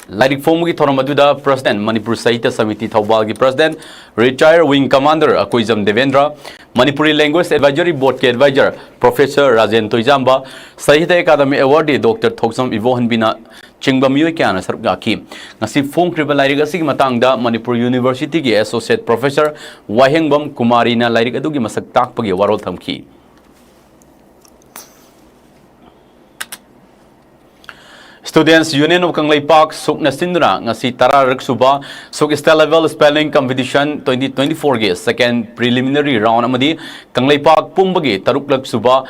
ꯂꯥꯏꯔꯤꯛ ꯐꯣꯡꯕꯒꯤ ꯊꯧꯔꯝ ꯑꯗꯨꯗ President, ꯃꯅꯤꯄꯨꯔ ꯁꯥꯍꯤꯇ꯭ꯌ ꯁꯃꯤꯇꯤ ꯊꯧꯕꯥꯜꯒꯤ President, Retired Wing Commander Akoijam Debendra, Manipuri Language Advisory Board ꯀꯤ Advisor Professor Rajen Toijamba, Sahitya Akademi Awardee Doctor Thokchom ꯏꯕꯣꯍꯟꯕꯤꯅ ꯆꯤꯡꯕ ꯃꯤꯑꯣꯏ ꯀꯌꯥꯅ ꯁꯔꯨꯛ ꯌꯥꯈꯤ꯫ ꯉꯁꯤ ꯐꯣꯡꯈ꯭ꯔꯤꯕ ꯂꯥꯏꯔꯤꯛ ꯑꯁꯤꯒꯤ ꯃꯇꯥꯡꯗ ꯃꯅꯤꯄꯨꯔ University ꯒꯤ Associate Professor ꯋꯥꯍꯦꯡꯕꯝ ꯀꯨꯃꯥꯔꯤꯅ ꯂꯥꯏꯔꯤꯛ ꯑꯗꯨꯒꯤ ꯃꯁꯛ ꯇꯥꯛꯄꯒꯤ ꯋꯥꯔꯣꯜ ꯊꯝꯈꯤ꯫ Students Union of ꯀꯪꯂꯩꯄꯥꯛ, ꯁꯨꯛꯅ ꯁꯤꯟꯗꯨꯅ ꯉꯁꯤ ꯇꯔꯥꯔꯛ ꯁꯨꯕ ꯁꯨꯛ State Level Spelling Competition twenty twenty-four ꯒꯤ second preliminary round ꯑꯃꯗꯤ ꯀꯪꯂꯩꯄꯥꯛ ꯄꯨꯝꯕꯒꯤ ꯇꯔꯨꯛꯂꯛ ꯁꯨꯕ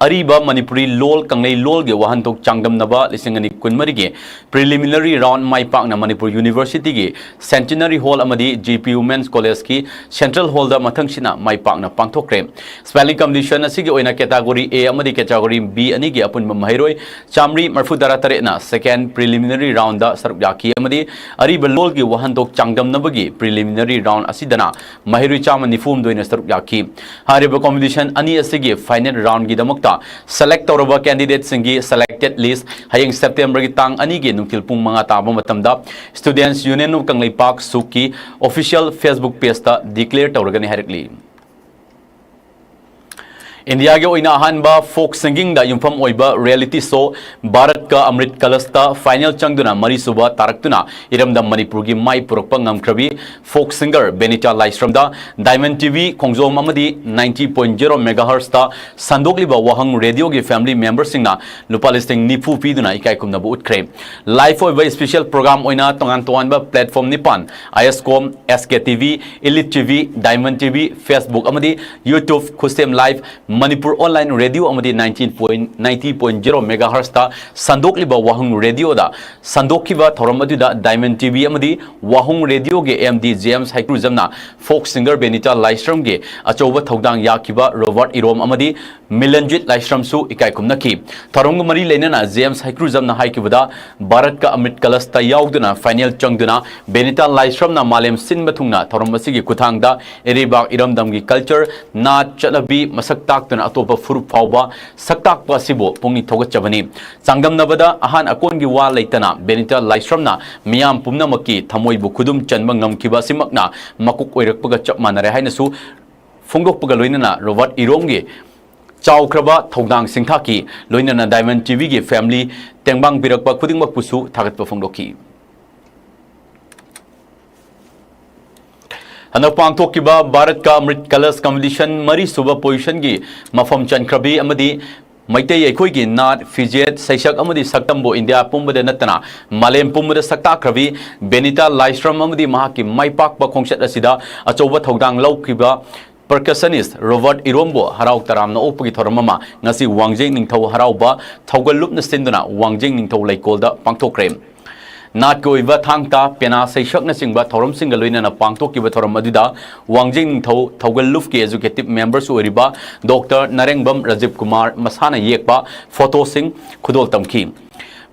ꯑꯔꯤꯕ ꯃꯅꯤꯄꯨꯔꯤ ꯂꯣꯜ ꯀꯪꯂꯩ ꯂꯣꯜꯒꯤ ꯋꯥꯍꯟꯊꯣꯛ ꯆꯥꯡꯗꯝꯅꯕ ꯂꯤꯁꯤꯡ ꯑꯅꯤ ꯀꯨꯟꯃꯔꯤꯒꯤ preliminary round ꯃꯥꯏ ꯄꯥꯛꯅ ꯃꯅꯤꯄꯨꯔ Universityꯒꯤ Centenary Hall ꯑꯃꯗꯤ G P Women's Collegeꯀꯤ Central Hallꯗ ꯃꯊꯪꯁꯤꯠꯅ ꯃꯥꯏ ꯄꯥꯛꯅ ꯄꯥꯡꯊꯣꯛꯈ꯭ꯔꯦ꯫ Spelling competition ꯑꯁꯤꯒꯤ ꯑꯣꯏꯅ category A ꯑꯃꯗꯤ category B ꯑꯅꯤꯒꯤ ꯑꯄꯨꯟꯕ ꯃꯍꯩꯔꯣꯏ ꯆꯥꯃꯔꯤ ꯃꯔꯤꯐꯨ ꯇꯔꯥ ꯇꯔꯦꯠꯅ second preliminary roundꯗ ꯁꯔꯨꯛ ꯌꯥꯈꯤ ꯑꯃꯗꯤ ꯑꯔꯤꯕ ꯂꯣꯜꯒꯤ ꯋꯥꯍꯟꯊꯣꯛ ꯆꯥꯡꯗꯝꯅꯕꯒꯤ preliminary round ꯑꯁꯤꯗꯅ ꯃꯍꯩꯔꯣꯏ ꯆꯥꯝꯃ ꯅꯤꯐꯨ ꯍꯨꯝꯗꯣꯏꯅ ꯁꯔꯨꯛ ꯌꯥꯈꯤ꯫ ꯍꯥꯏꯔꯤꯕ competition ꯑꯅꯤ ꯑꯁꯤꯒꯤ final roundꯒꯤꯗꯃꯛꯇ select ꯇꯧꯔꯕ candidateꯁꯤꯡꯒꯤ selected list ꯍꯌꯦꯡ Septemberꯒꯤ ꯇꯥꯡ ꯑꯅꯤꯒꯤ ꯅꯨꯡꯊꯤꯜ ꯄꯨꯡ ꯃꯉꯥ ꯇꯥꯕ ꯃꯇꯝꯗ Students Union of Kangleipak, SUCꯀꯤ official Facebook pageꯇ declare ꯇꯧꯔꯒꯅꯤ ꯍꯥꯏꯔꯛꯂꯤ꯫ ꯏꯟꯗꯤꯌꯥꯒꯤ ꯑꯣꯏꯅ ꯑꯍꯥꯟꯕ folk singingꯗ ꯌꯨꯝꯐꯝ ꯑꯣꯏꯕ reality show ꯚꯥꯔꯠ ꯀꯥ ꯑꯃ꯭ꯔꯤꯠ ꯀꯂꯁꯇ final ꯆꯪꯗꯨꯅ ꯃꯔꯤꯁꯨꯕ ꯇꯥꯔꯛꯇꯨꯅ ꯏꯔꯝꯗꯝ ꯃꯅꯤꯄꯨꯔꯒꯤ ꯃꯥꯏ ꯄꯨꯔꯛꯄ ꯉꯝꯈ꯭ꯔꯕꯤ folk singer ꯕꯦꯅꯤꯇꯥ ꯂꯥꯏꯁ꯭ꯔꯝꯗ Diamond TV ꯈꯣꯡꯖꯣꯝ ꯑꯃꯗꯤ ninety point zero megahertzꯇ ꯁꯟꯗꯣꯛꯂꯤꯕ ꯋꯥꯍꯪ radioꯒꯤ family memberꯁꯤꯡꯅ ꯂꯨꯄꯥ ꯂꯤꯁꯤꯡ ꯅꯤꯐꯨ ꯄꯤꯗꯨꯅ ꯏꯀꯥꯏ ꯈꯨꯝꯅꯕ ꯎꯠꯈ꯭ꯔꯦ꯫ Live ꯑꯣꯏꯕ special program ꯑꯣꯏꯅ ꯇꯣꯉꯥꯟ ꯇꯣꯉꯥꯟꯕ platform ꯅꯤꯄꯥꯟ, IASCOM, SKTV, Elite TV, Diamond TV, Facebook ꯑꯃꯗꯤ YouTube, ꯈꯨꯠꯁꯦꯝ Live, Manipur Online Radio ꯑꯃꯗꯤ ninety point zero megahertzꯇ ꯁꯟꯗꯣꯛꯂꯤꯕ ꯋꯥꯍꯪ radioꯗ ꯁꯟꯗꯣꯛꯈꯤꯕ ꯊꯧꯔꯝ ꯑꯗꯨꯗ Diamond TV ꯑꯃꯗꯤ ꯋꯥꯍꯪ radioꯒꯤ MD ꯖꯦꯝꯁ ꯍꯩꯀ꯭ꯔꯨꯖꯝꯅ folk singer ꯕꯦꯅꯤꯇꯥ ꯂꯥꯏꯁ꯭ꯔꯝꯒꯤ ꯑꯆꯧꯕ ꯊꯧꯗꯥꯡ ꯌꯥꯈꯤꯕ ꯔꯣꯕꯥꯔꯠ ꯏꯔꯣꯝ ꯑꯃꯗꯤ ꯃꯤꯂꯟꯖꯤꯠ ꯂꯥꯏꯁ꯭ꯔꯝꯁꯨ ꯏꯀꯥꯏ ꯈꯨꯝꯅꯈꯤ꯫ ꯊꯧꯔꯝꯒ ꯃꯔꯤ ꯂꯩꯅꯅ ꯖꯦꯝꯁ ꯍꯩꯀ꯭ꯔꯨꯖꯝꯅ ꯍꯥꯏꯈꯤꯕꯗ, ꯚꯥꯔꯠ ꯀꯥ ꯑꯃ꯭ꯔꯤꯠ ꯀꯂꯁꯇ ꯌꯥꯎꯗꯨꯅ final ꯆꯪꯗꯨꯅ ꯕꯦꯅꯤꯇꯥ ꯂꯥꯏꯁ꯭ꯔꯝꯅ ꯃꯥꯂꯦꯝ ꯁꯤꯟꯕ ꯊꯨꯡꯅ ꯊꯧꯔꯝ ꯑꯁꯤꯒꯤ ꯈꯨꯠꯊꯥꯡꯗ ꯏꯔꯩꯕꯥꯛ ꯏꯔꯝꯗꯝꯒꯤ culture, ꯅꯥꯠ, ꯆꯠꯅꯕꯤ ꯃꯁꯛ ꯇꯥꯛꯇꯨꯅ ꯑꯇꯣꯞꯄ ꯐꯨꯔꯨꯞ ꯐꯥꯎꯕ ꯁꯛ ꯇꯥꯛꯄ ꯑꯁꯤꯕꯨ ꯄꯨꯛꯅꯤꯡ ꯊꯧꯒꯠꯆꯕꯅꯤ꯫ ꯆꯥꯡꯗꯝꯅꯕꯗ, ꯑꯍꯥꯟ ꯑꯀꯣꯟꯒꯤ ꯋꯥ ꯂꯩꯇꯅ ꯕꯦꯅꯤꯇꯥ ꯂꯥꯏꯁ꯭ꯔꯝꯅ ꯃꯤꯌꯥꯝ ꯄꯨꯝꯅꯃꯛꯀꯤ ꯊꯃꯣꯏꯕꯨ ꯈꯨꯗꯨꯝ ꯆꯟꯕ ꯉꯝꯈꯤꯕ ꯑꯁꯤꯃꯛꯅ ꯃꯀꯣꯛ ꯑꯣꯏꯔꯛꯄꯒ ꯆꯞ ꯃꯥꯟꯅꯔꯦ ꯍꯥꯏꯅꯁꯨ ꯐꯣꯡꯗꯣꯛꯄꯒ ꯂꯣꯏꯅꯅ ꯔꯣꯕꯥꯔꯠ ꯏꯔꯣꯝꯒꯤ ꯆꯥꯎꯈ꯭ꯔꯕ ꯊꯧꯗꯥꯡ ꯁꯤꯡꯊꯥꯈꯤ꯫ ꯂꯣꯏꯅꯅ Diamond TVꯒꯤ family ꯇꯦꯡꯕꯥꯡ ꯄꯤꯔꯛꯄ ꯈꯨꯗꯤꯡꯃꯛꯄꯨꯁꯨ ꯊꯥꯒꯠꯄ ꯐꯣꯡꯗꯣꯛꯈꯤ꯫ ꯍꯟꯗꯛ ꯄꯥꯡꯊꯣꯛꯈꯤꯕ ꯚꯥꯔꯠ ꯀꯥ ꯑꯃ꯭ꯔꯤꯠ ꯀꯂꯁ competition ꯃꯔꯤꯁꯨꯕ positionꯒꯤ ꯃꯐꯝ ꯆꯟꯈ꯭ꯔꯕꯤ ꯑꯃꯗꯤ ꯃꯩꯇꯩ ꯑꯩꯈꯣꯏꯒꯤ ꯅꯥꯠ, ꯐꯤꯖꯦꯠ, ꯁꯩꯁꯛ ꯑꯃꯗꯤ ꯁꯛꯇꯝꯕꯨ ꯏꯟꯗꯤꯌꯥ ꯄꯨꯝꯕꯗ ꯅꯠꯇꯅ ꯃꯥꯂꯦꯝ ꯄꯨꯝꯕꯗ ꯁꯛꯇꯥꯛꯈ꯭ꯔꯕꯤ ꯕꯦꯅꯤꯇꯥ ꯂꯥꯏꯁ꯭ꯔꯝ ꯑꯃꯗꯤ ꯃꯍꯥꯛꯀꯤ ꯃꯥꯏ ꯄꯥꯛꯄ ꯈꯣꯡꯆꯠ ꯑꯁꯤꯗ ꯑꯆꯧꯕ ꯊꯧꯗꯥꯡ ꯂꯧꯈꯤꯕ Percussionist Robert ꯏꯔꯣꯝꯕꯨ ꯍꯔꯥꯎ ꯇꯔꯥꯝꯅ ꯑꯣꯛꯄꯒꯤ ꯊꯧꯔꯝ ꯑꯃ ꯉꯁꯤ ꯋꯥꯡꯖꯤꯡ ꯅꯤꯡꯊꯧ ꯍꯔꯥꯎꯕ ꯊꯧꯒꯜ ꯂꯨꯞꯅ ꯁꯤꯟꯗꯨꯅ ꯋꯥꯡꯖꯤꯡ ꯅꯤꯡꯊꯧ ꯂꯩꯀꯣꯜꯗ ꯄꯥꯡꯊꯣꯛꯈ꯭ꯔꯦ꯫ ꯅꯥꯠꯀꯤ ꯑꯣꯏꯕ ꯊꯥꯡ ꯇꯥ, ꯄꯦꯅꯥ ꯁꯩꯁꯛꯅꯆꯤꯡꯕ ꯊꯧꯔꯝꯁꯤꯡꯒ ꯂꯣꯏꯅꯅ ꯄꯥꯡꯊꯣꯛꯈꯤꯕ ꯊꯧꯔꯝ ꯑꯗꯨꯗ ꯋꯥꯡꯖꯤꯡ ꯅꯤꯡꯊꯧ ꯊꯧꯒꯜ ꯂꯨꯞꯀꯤ executive members ꯑꯣꯏꯔꯤꯕ ꯗꯣꯛꯇꯔ ꯅꯔꯦꯡꯕꯝ ꯔꯥꯖꯤꯕ ꯀꯨꯃꯥꯔ ꯃꯁꯥꯅ ꯌꯦꯛꯄ ꯐꯣꯇꯣꯁꯤꯡ ꯈꯨꯗꯣꯜ ꯇꯝꯈꯤ꯫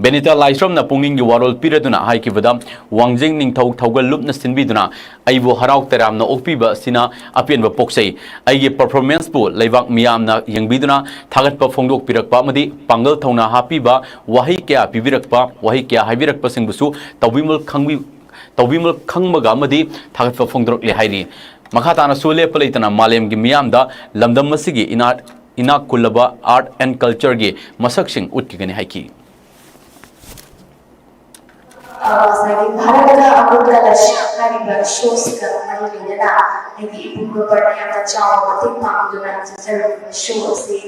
ꯕꯦꯅꯤꯇꯥ ꯂꯥꯏꯁ꯭ꯔꯝꯅ ꯄꯨꯛꯅꯤꯡꯒꯤ ꯋꯥꯔꯣꯜ ꯄꯤꯔꯗꯨꯅ ꯍꯥꯏꯈꯤꯕꯗ, ꯋꯥꯡꯖꯤꯡ ꯅꯤꯡꯊꯧ ꯊꯧꯒꯜ ꯂꯨꯞꯅ ꯁꯤꯟꯕꯤꯗꯨꯅ ꯑꯩꯕꯨ ꯍꯔꯥꯎ ꯇꯔꯥꯝꯅ ꯑꯣꯛꯄꯤꯕ ꯑꯁꯤꯅ ꯑꯄꯦꯟꯕ ꯄꯣꯛꯆꯩ꯫ ꯑꯩꯒꯤ performanceꯄꯨ ꯂꯩꯕꯥꯛ ꯃꯤꯌꯥꯝꯅ ꯌꯦꯡꯕꯤꯗꯨꯅ ꯊꯥꯒꯠꯄ ꯐꯣꯡꯗꯣꯛꯄꯤꯔꯛꯄ ꯑꯃꯗꯤ ꯄꯥꯡꯒꯜ ꯊꯧꯅꯥ ꯍꯥꯞꯄꯤꯕ ꯋꯥꯍꯩ ꯀꯌꯥ ꯄꯤꯕꯤꯔꯛꯄ, ꯋꯥꯍꯩ ꯀꯌꯥ ꯍꯥꯏꯕꯤꯔꯛꯄꯁꯤꯡꯕꯨꯁꯨ ꯇꯧꯕꯤꯃꯜ ꯈꯪꯕꯤ-, ꯇꯧꯕꯤꯃꯜ ꯈꯪꯕꯒ ꯑꯃꯗꯤ ꯊꯥꯒꯠꯄ ꯐꯣꯡꯗꯣꯔꯛꯂꯦ ꯍꯥꯏꯔꯤ꯫ ꯃꯈꯥ ꯇꯥꯅꯁꯨ ꯂꯦꯞꯄ ꯂꯩꯇꯅ ꯃꯥꯂꯦꯝꯒꯤ ꯃꯤꯌꯥꯝꯗ ꯂꯝꯗꯝ ꯑꯁꯤꯒꯤ ꯏꯅꯥꯠ, ꯏꯅꯥꯛ ꯈꯨꯜꯂꯕ art and cultureꯒꯤ ꯃꯁꯛꯁꯤꯡ ꯎꯠꯈꯤꯒꯅꯤ ꯍꯥꯏꯈꯤ꯫ ꯑ, ꯉꯁꯥꯏꯒꯤ ꯚꯥꯔꯠꯀ ꯑꯃꯨꯛ ꯀꯂꯁ ꯍꯥꯏꯔꯤꯕ showꯁꯤꯒ ꯃꯔꯤ ꯂꯩꯅꯅ ꯑꯩꯒꯤ ꯏꯕꯨꯡꯒ ꯄꯔꯅ ꯌꯥꯝꯅ ꯆꯥꯎꯅ ꯃꯇꯦꯡ ꯄꯥꯡꯗꯨꯅ ꯆꯠꯆꯔꯝꯃꯤꯕ show ꯑꯁꯤ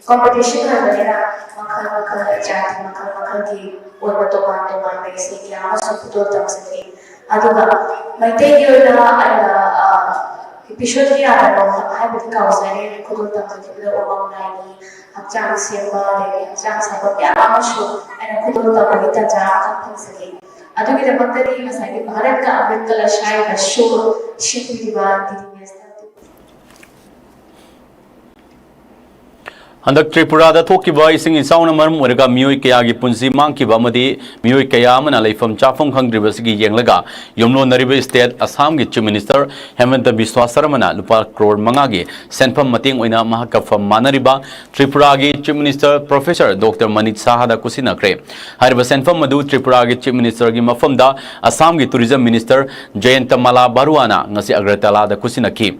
competition ꯑꯣꯏꯕꯅꯤꯅ ꯃꯈꯜ ꯃꯈꯜ, ꯖꯥꯇꯤ ꯃꯈꯜ ꯃꯈꯜꯒꯤ ꯑꯣꯏꯕ ꯇꯣꯉꯥꯟ ꯇꯣꯉꯥꯟꯕ ꯏꯁꯩ ꯀꯌꯥ ꯑꯃꯁꯨ ꯈꯨꯗꯣꯜ ꯇꯝꯖꯈꯤ꯫ ꯑꯗꯨꯒ ꯃꯩꯇꯩꯒꯤ ꯑꯣꯏꯅ ꯑꯩꯅ, ꯑ, episode ꯀꯌꯥꯗꯅꯣ ꯍꯥꯏꯕꯗꯤ ꯀꯥꯎꯖꯔꯦ, ꯈꯨꯗꯣꯜ ꯇꯝꯖꯈꯤꯕꯗ ꯋꯥꯉꯥꯡ ꯂꯥꯏꯒꯤ ꯍꯛꯆꯥꯡ ꯁꯦꯝꯕ, ꯑꯗꯒꯤ ꯍꯛꯆꯥꯡ ꯁꯥꯕ ꯀꯌꯥ ꯑꯃꯁꯨ ꯑꯩꯅ ꯈꯨꯗꯣꯜ ꯇꯝꯕꯒꯤ ꯇꯥꯟꯖꯥ ꯑꯃꯈꯛ ꯐꯪꯖꯈꯤ꯫ ꯑꯗꯨꯒꯤꯗꯃꯛꯇꯗꯤ ꯉꯁꯥꯏꯒꯤ ꯚꯥꯔꯠꯀ ꯑꯃ꯭ꯔꯤꯠ ꯀꯂꯁ ꯍꯥꯏꯔꯤꯕ show ꯁꯤꯟꯕꯤꯔꯤꯕ ꯗꯤ ꯗꯤ ꯅꯦꯁꯅꯦꯜ ꯍꯟꯗꯛ ꯇ꯭ꯔꯤꯄꯨꯔꯥꯗ ꯊꯣꯛꯈꯤꯕ ꯏꯁꯤꯡ ꯏꯆꯥꯎꯅ ꯃꯔꯝ ꯑꯣꯏꯔꯒ ꯃꯤꯑꯣꯏ ꯀꯌꯥꯒꯤ ꯄꯨꯟꯁꯤ ꯃꯥꯡꯈꯤꯕ ꯑꯃꯗꯤ ꯃꯤꯑꯣꯏ ꯀꯌꯥ ꯑꯃꯅ ꯂꯩꯐꯝ ꯆꯥꯐꯝ ꯈꯪꯗ꯭ꯔꯤꯕꯁꯤꯒꯤ ꯌꯦꯡꯂꯒ ꯌꯨꯝꯂꯣꯟꯅꯔꯤꯕ state ꯑꯁꯥꯝꯒꯤ Chief Minister ꯍꯦꯃꯟꯇ ꯕꯤꯁ꯭ꯋꯥ ꯁꯔꯃꯅ ꯂꯨꯄꯥ ꯀ꯭ꯔꯣꯔ ꯃꯉꯥꯒꯤ ꯁꯦꯟꯐꯝ ꯃꯇꯦꯡ ꯑꯣꯏꯅ ꯃꯍꯥꯛꯀ ꯐꯝ ꯃꯥꯟꯅꯔꯤꯕ ꯇ꯭ꯔꯤꯄꯨꯔꯥꯒꯤ Chief Minister Professor doctor Manik ꯁꯥꯍꯥꯗ ꯈꯨꯠꯁꯤꯟꯅꯈ꯭ꯔꯦ꯫ ꯍꯥꯏꯔꯤꯕ ꯁꯦꯟꯐꯝ ꯑꯗꯨ ꯇ꯭ꯔꯤꯄꯨꯔꯥꯒꯤ Chief Ministerꯒꯤ ꯃꯐꯝꯗ ꯑꯁꯥꯝꯒꯤ Tourism Minister ꯖꯌꯟꯇ ꯃꯥꯂꯥ ꯕꯔꯨꯑꯥꯅ ꯉꯁꯤ ꯑꯒꯔꯇꯂꯥꯗ ꯈꯨꯠꯁꯤꯟꯅꯈꯤ꯫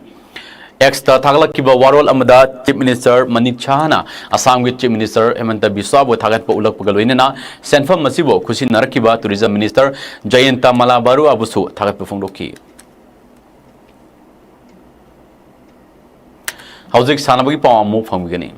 Xꯇ ꯊꯥꯒꯠꯂꯛꯈꯤꯕ ꯋꯥꯔꯣꯜ ꯑꯃꯗ Chief Minister ꯃꯅꯤꯛ ꯁꯥꯍꯥꯅ ꯑꯁꯥꯝꯒꯤ Chief Minister ꯍꯦꯃꯟꯇ ꯕꯤꯁ꯭ꯋꯥꯕꯨ ꯊꯥꯒꯠꯄ ꯎꯠꯂꯛꯄꯒ ꯂꯣꯏꯅꯅ ꯁꯦꯟꯐꯝ ꯑꯁꯤꯕꯨ ꯈꯨꯠꯁꯤꯟꯅꯔꯛꯈꯤꯕ Tourism Minister ꯖꯌꯟꯇ ꯃꯥꯂꯥ ꯕꯔꯨꯑꯥꯕꯨꯁꯨ ꯊꯥꯒꯠꯄ ꯐꯣꯡꯗꯣꯛꯈꯤ꯫ ꯍꯧꯖꯤꯛ ꯁꯥꯟꯅꯕꯒꯤ ꯄꯥꯎ ꯑꯃꯨꯛ ꯐꯪꯕꯤꯒꯅꯤ꯫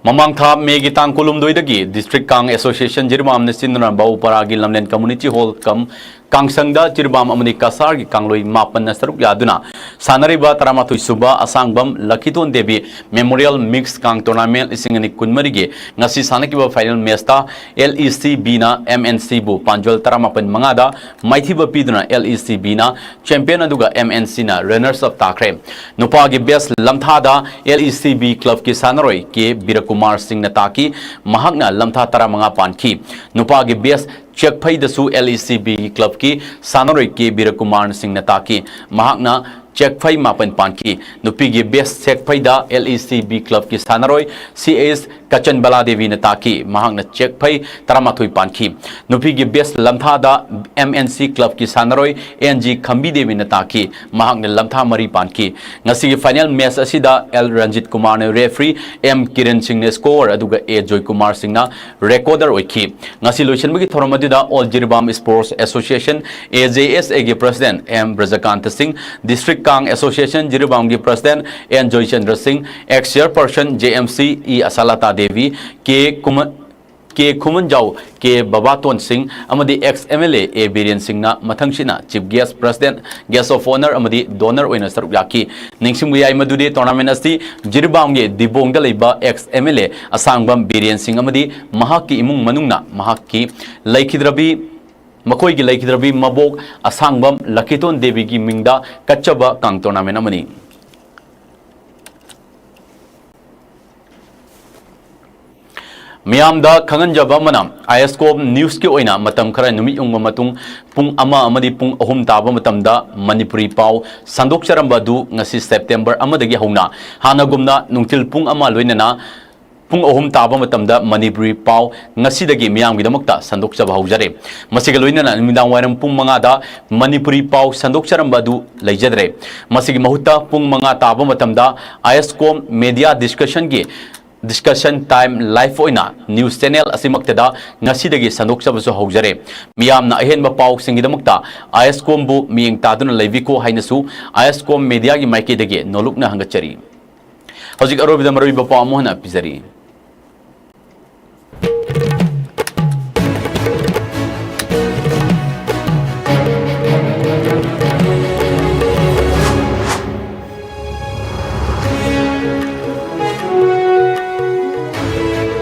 ꯃꯃꯥꯡ ꯊꯥ ꯃꯦꯒꯤ ꯇꯥꯡ ꯀꯨꯟꯍꯨꯝꯗꯣꯏꯗꯒꯤ District Kang Association ꯖꯤꯔꯤꯕꯥꯝꯅ ꯁꯤꯟꯗꯨꯅ ꯕꯥꯎꯄꯥꯔꯥꯒꯤ ꯂꯝꯂꯦꯟ Community Hall cum ꯀꯥꯡꯁꯪꯗ ꯖꯤꯔꯤꯕꯥꯝ ꯑꯃꯗꯤ ꯀꯁꯥꯔꯒꯤ ꯀꯥꯡꯂꯣꯏ ꯃꯥꯄꯟꯅ ꯁꯔꯨꯛ ꯌꯥꯗꯨꯅ ꯁꯥꯟꯅꯔꯤꯕ ꯇꯔꯥꯃꯥꯊꯣꯏ ꯁꯨꯕ ꯑꯁꯥꯡꯕꯝ ꯂꯛꯈꯤꯇꯣꯟ Devi Memorial Mix Kang Tournament ꯂꯤꯁꯤꯡ ꯑꯅꯤ ꯀꯨꯟꯃꯔꯤꯒꯤ ꯉꯁꯤ ꯁꯥꯟꯅꯈꯤꯕ final matchꯇ LECBꯅ MNCꯕꯨ ꯄꯥꯟꯖꯜ ꯇꯔꯥꯃꯥꯄꯟ ꯃꯉꯥꯗ ꯃꯥꯏꯊꯤꯕ ꯄꯤꯗꯨꯅ LECBꯅ champion ꯑꯗꯨꯒ MNCꯅ runners up ꯇꯥꯈ꯭ꯔꯦ꯫ ꯅꯨꯄꯥꯒꯤ best ꯂꯝꯊꯥꯗ LECB clubꯀꯤ ꯁꯥꯟꯅꯔꯣꯏ ꯀꯦ ꯕꯤꯔꯀꯨꯃꯥꯔ ꯁꯤꯡꯅ ꯇꯥꯈꯤ, ꯃꯍꯥꯛꯅ ꯂꯝꯊꯥ ꯇꯔꯥꯃꯉꯥ ꯄꯥꯟꯈꯤ꯫ ꯅꯨꯄꯥꯒꯤ best ꯆꯦꯛꯐꯩꯗꯁꯨ LECBꯒꯤ clubꯀꯤ ꯁꯥꯟꯅꯔꯣꯏ ꯀꯦ ꯕꯤꯔꯀꯨꯃꯥꯔ ꯁꯤꯡꯅ ꯇꯥꯈꯤ, ꯃꯍꯥꯛꯅ ꯆꯦꯛꯐꯩ ꯃꯥꯄꯟ ꯄꯥꯟꯈꯤ꯫ ꯅꯨꯄꯤꯒꯤ best ꯆꯦꯛꯐꯩꯗ LECB clubꯀꯤ ꯁꯥꯟꯅꯔꯣꯏ ꯁꯤ ꯑꯦꯁ ꯀꯆꯟꯕꯂꯥ ꯗꯦꯕꯤꯅ ꯇꯥꯈꯤ, ꯃꯍꯥꯛꯅ ꯆꯦꯛꯐꯩ ꯇꯔꯥꯃꯥꯊꯣꯏ ꯄꯥꯟꯈꯤ꯫ ꯅꯨꯄꯤꯒꯤ best ꯂꯝꯊꯥꯗ MNC clubꯀꯤ ꯁꯥꯟꯅꯔꯣꯏ ꯑꯦꯟ ꯖꯤ ꯈꯝꯕꯤ ꯗꯦꯕꯤꯅ ꯇꯥꯈꯤ, ꯃꯍꯥꯛꯅ ꯂꯝꯊꯥ ꯃꯔꯤ ꯄꯥꯟꯈꯤ꯫ ꯉꯁꯤꯒꯤ final match ꯑꯁꯤꯗ ꯑꯦꯜ ꯔꯟꯖꯤꯠ ꯀꯨꯃꯥꯔꯅ referee, ꯑꯦꯝ ꯀꯤꯔꯟ ꯁꯤꯡꯅ score ꯑꯗꯨꯒ ꯑꯦ ꯖꯣꯏꯀꯨꯃꯥꯔ ꯁꯤꯡꯅ recorder ꯑꯣꯏꯈꯤ꯫ ꯉꯁꯤ ꯂꯣꯏꯁꯤꯟꯕꯒꯤ ꯊꯧꯔꯝ ꯑꯗꯨꯗ All Jiribam Sports Association, AJSAꯒꯤ president M Brajakanta Singh, District Kang Association ꯖꯤꯔꯤꯕꯥꯝꯒꯤ president N Joychandra Singh, ex chairperson JMC E Asalata Devi, K ꯀꯨꯃ-, ꯀꯦ ꯈꯨꯃꯟꯖꯥꯎ, ꯀꯦ ꯕꯕꯥꯇꯣꯟ ꯁꯤꯡ ꯑꯃꯗꯤ ex MLA ꯑꯦ ꯕꯤꯔꯦꯟ ꯁꯤꯡꯅ ꯃꯊꯪꯁꯤꯠꯅ chief guest, president, guest of honour ꯑꯃꯗꯤ donor ꯑꯣꯏꯅ ꯁꯔꯨꯛ ꯌꯥꯈꯤ꯫ ꯅꯤꯡꯁꯤꯡꯕ ꯌꯥꯏ ꯃꯗꯨꯗꯤ tournament ꯑꯁꯤ ꯖꯤꯔꯤꯕꯥꯝꯒꯤ ꯗꯤꯕꯣꯡꯗ ꯂꯩꯕ ex MLA ꯑꯁꯥꯡꯕꯝ ꯕꯤꯔꯦꯟ ꯁꯤꯡ ꯑꯃꯗꯤ ꯃꯍꯥꯛꯀꯤ ꯏꯃꯨꯡ ꯃꯅꯨꯡꯅ ꯃꯍꯥꯛꯀꯤ ꯂꯩꯈꯤꯗ꯭ꯔꯕꯤ, ꯃꯈꯣꯏꯒꯤ ꯂꯩꯈꯤꯗ꯭ꯔꯕꯤ ꯃꯕꯣꯛ ꯑꯁꯥꯡꯕꯝ ꯂꯛꯈꯤꯇꯣꯟ ꯗꯦꯕꯤꯒꯤ ꯃꯤꯡꯗ ꯀꯠꯆꯕ Kang tournament ꯑꯃꯅꯤ꯫ ꯃꯤꯌꯥꯝꯗ ꯈꯪꯍꯟꯖꯕ ꯑꯃꯅ, ISCOM newsꯀꯤ ꯑꯣꯏꯅ ꯃꯇꯝ ꯈꯔ ꯅꯨꯃꯤꯠ ꯌꯨꯡꯕ ꯃꯇꯨꯡ ꯄꯨꯡ ꯑꯃ ꯑꯃꯗꯤ ꯄꯨꯡ ꯑꯍꯨꯝ ꯇꯥꯕ ꯃꯇꯝꯗ ꯃꯅꯤꯄꯨꯔꯤ ꯄꯥꯎ ꯁꯟꯗꯣꯛꯆꯔꯝꯕ ꯑꯗꯨ ꯉꯁꯤ September ꯑꯃꯗꯒꯤ ꯍꯧꯅ ꯍꯥꯟꯅꯒꯨꯝꯅ ꯅꯨꯡꯊꯤꯜ ꯄꯨꯡ ꯑꯃ ꯂꯣꯏꯅꯅ ꯄꯨꯡ ꯑꯍꯨꯝ ꯇꯥꯕ ꯃꯇꯝꯗ ꯃꯅꯤꯄꯨꯔꯤ ꯄꯥꯎ ꯉꯁꯤꯗꯒꯤ ꯃꯤꯌꯥꯝꯒꯤꯗꯃꯛꯇ ꯁꯟꯗꯣꯛꯆꯕ ꯍꯧꯖꯔꯦ꯫ ꯃꯁꯤꯒ ꯂꯣꯏꯅꯅ ꯅꯨꯃꯤꯗꯥꯡ ꯋꯥꯏꯔꯝ ꯄꯨꯡ ꯃꯉꯥꯗ ꯃꯅꯤꯄꯨꯔꯤ ꯄꯥꯎ ꯁꯟꯗꯣꯛꯆꯔꯝꯕ ꯑꯗꯨ ꯂꯩꯖꯗ꯭ꯔꯦ꯫ ꯃꯁꯤꯒꯤ ꯃꯍꯨꯠꯇ ꯄꯨꯡ ꯃꯉꯥ ꯇꯥꯕ ꯃꯇꯝꯗ ISCOM media discussionꯒꯤ discussion time live ꯑꯣꯏꯅ news channel ꯑꯁꯤꯃꯛꯇꯗ ꯉꯁꯤꯗꯒꯤ ꯁꯟꯗꯣꯛꯆꯕꯁꯨ ꯍꯧꯖꯔꯦ꯫ ꯃꯤꯌꯥꯝꯅ ꯑꯍꯦꯟꯕ ꯄꯥꯎꯁꯤꯡꯒꯤꯗꯃꯛꯇ ISCOMꯕꯨ ꯃꯤꯠꯌꯦꯡ ꯇꯥꯗꯨꯅ ꯂꯩꯕꯤꯈꯣ ꯍꯥꯏꯅꯁꯨ ISCOM mediaꯒꯤ ꯃꯥꯏꯀꯩꯗꯒꯤ ꯅꯣꯂꯨꯛꯅ ꯍꯪꯒꯠꯆꯔꯤ꯫ ꯍꯧꯖꯤꯛ ꯑꯔꯣꯏꯕꯗ ꯃꯔꯨꯑꯣꯏꯕ ꯄꯥꯎ ꯑꯃꯨꯛ ꯍꯟꯅ ꯄꯤꯖꯔꯤ꯫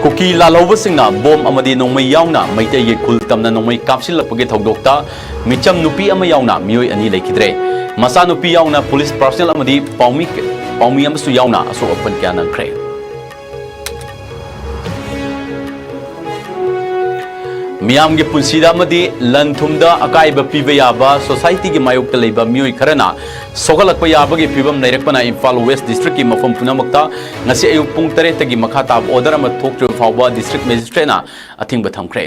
ꯀꯨꯀꯤ ꯂꯥꯜꯍꯧꯕꯁꯤꯡꯅ ꯕꯣꯝ ꯑꯃꯗꯤ ꯅꯣꯡꯃꯩ ꯌꯥꯎꯅ ꯃꯩꯇꯩꯒꯤ ꯈꯨꯜ ꯇꯝꯅ ꯅꯣꯡꯃꯩ ꯀꯥꯞꯁꯤꯜꯂꯛꯄꯒꯤ ꯊꯧꯗꯣꯛꯇ ꯃꯤꯆꯝ ꯅꯨꯄꯤ ꯑꯃ ꯌꯥꯎꯅ ꯃꯤꯑꯣꯏ ꯑꯅꯤ ꯂꯩꯈꯤꯗ꯭ꯔꯦ꯫ ꯃꯆꯥꯅꯨꯄꯤ ꯌꯥꯎꯅ ꯄꯨꯂꯤꯁ ꯄꯥꯔꯁꯅꯦꯜ ꯑꯃꯗꯤ ꯄꯥꯎꯃꯤ, ꯄꯥꯎꯃꯤ ꯑꯃꯁꯨ ꯌꯥꯎꯅ ꯑꯁꯣꯛ ꯑꯄꯟ ꯀꯌꯥ ꯅꯪꯈ꯭ꯔꯦ꯫ ꯃꯤꯌꯥꯝꯒꯤ ꯄꯨꯟꯁꯤꯗ ꯑꯃꯗꯤ ꯂꯟ ꯊꯨꯝꯗ ꯑꯀꯥꯏꯕ ꯄꯤꯕ ꯌꯥꯕ ꯁꯣꯁꯥꯏꯇꯤꯒꯤ ꯃꯥꯌꯣꯛꯇ ꯂꯩꯕ ꯃꯤꯑꯣꯏ ꯈꯔꯅ ꯁꯣꯛꯍꯜꯂꯛꯄ ꯌꯥꯕꯒꯤ ꯐꯤꯕꯝ ꯂꯩꯔꯛꯄꯅ ꯏꯝꯐꯥꯜ ꯋꯦꯁ ꯗꯤꯁꯇ꯭ꯔꯤꯛꯀꯤ ꯃꯐꯝ ꯄꯨꯝꯅꯃꯛꯇ ꯉꯁꯤ ꯑꯌꯨꯛ ꯄꯨꯡ ꯇꯔꯦꯠꯇꯒꯤ ꯃꯈꯥ ꯇꯥꯕ ꯑꯣꯔꯗꯔ ꯑꯃ ꯊꯣꯛꯇ꯭ꯔꯤꯕ ꯐꯥꯎꯕ ꯗꯤꯁꯇ꯭ꯔꯤꯛ ꯃꯦꯖꯤꯁꯇ꯭ꯔꯦꯠꯅ ꯑꯊꯤꯡꯕ ꯊꯝꯈ꯭ꯔꯦ꯫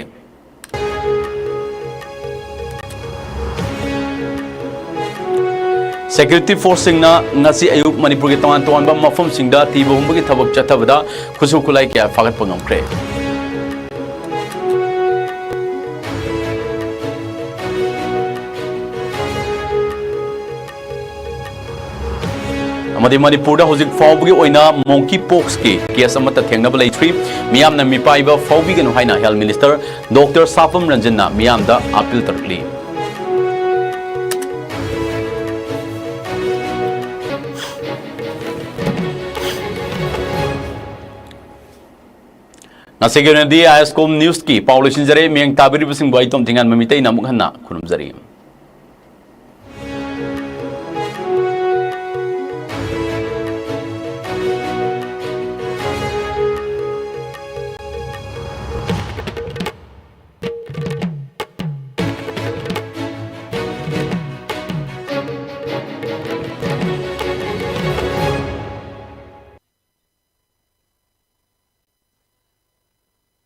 ꯁꯦꯀ꯭ꯌꯨꯔꯤꯇꯤ ꯐꯣꯔꯁꯁꯤꯡꯅ ꯉꯁꯤ ꯑꯌꯨꯛ ꯃꯅꯤꯄꯨꯔꯒꯤ ꯇꯣꯉꯥꯟ ꯇꯣꯉꯥꯟꯕ ꯃꯐꯝꯁꯤꯡꯗ ꯊꯤꯕ ꯍꯨꯝꯕꯒꯤ ꯊꯕꯛ ꯆꯠꯊꯕꯗ ꯈꯨꯠꯁꯨ ꯈꯨꯠꯂꯥꯏ ꯀꯌꯥ ꯐꯥꯒꯠꯄ ꯉꯝꯈ꯭ꯔꯦ꯫ ꯑꯃꯗꯤ ꯃꯅꯤꯄꯨꯔꯗ ꯍꯧꯖꯤꯛ ꯐꯥꯎꯕꯒꯤ ꯑꯣꯏꯅ ꯃꯣꯡꯀꯤ ꯄꯣꯛꯁꯀꯤ ꯀꯦꯁ ꯑꯃꯠꯇ ꯊꯦꯡꯅꯕ ꯂꯩꯇ꯭ꯔꯤ꯫ ꯃꯤꯌꯥꯝꯅ ꯃꯤꯄꯥꯏꯕ ꯐꯥꯎꯕꯤꯒꯅꯨ ꯍꯥꯏꯅ ꯍꯦꯜꯊ ꯃꯤꯅꯤꯁꯇꯔ ꯗꯣꯛꯇꯔ ꯁꯥꯄꯝ ꯔꯟꯖꯟꯅ ꯃꯤꯌꯥꯝꯗ ꯑꯥꯄꯤꯜ ꯇꯧꯔꯛꯂꯤ꯫ ꯉꯁꯤꯒꯤ ꯑꯣꯏꯅꯗꯤ ꯑꯥꯏ ꯑꯦꯁ ꯀꯣꯝ ꯅ꯭ꯌꯨꯁꯀꯤ ꯄꯥꯎ ꯂꯣꯏꯁꯤꯟꯖꯔꯦ꯫ ꯃꯤꯌꯦꯡ ꯇꯥꯕꯤꯔꯤꯕꯁꯤꯡꯕꯨ ꯑꯩ ꯇꯣꯝ ꯊꯤꯡꯉꯥꯟꯕ ꯃꯤꯇꯩꯅ ꯑꯃꯨꯛ ꯍꯟꯅ ꯈꯨꯔꯨꯝꯖꯔꯤ꯫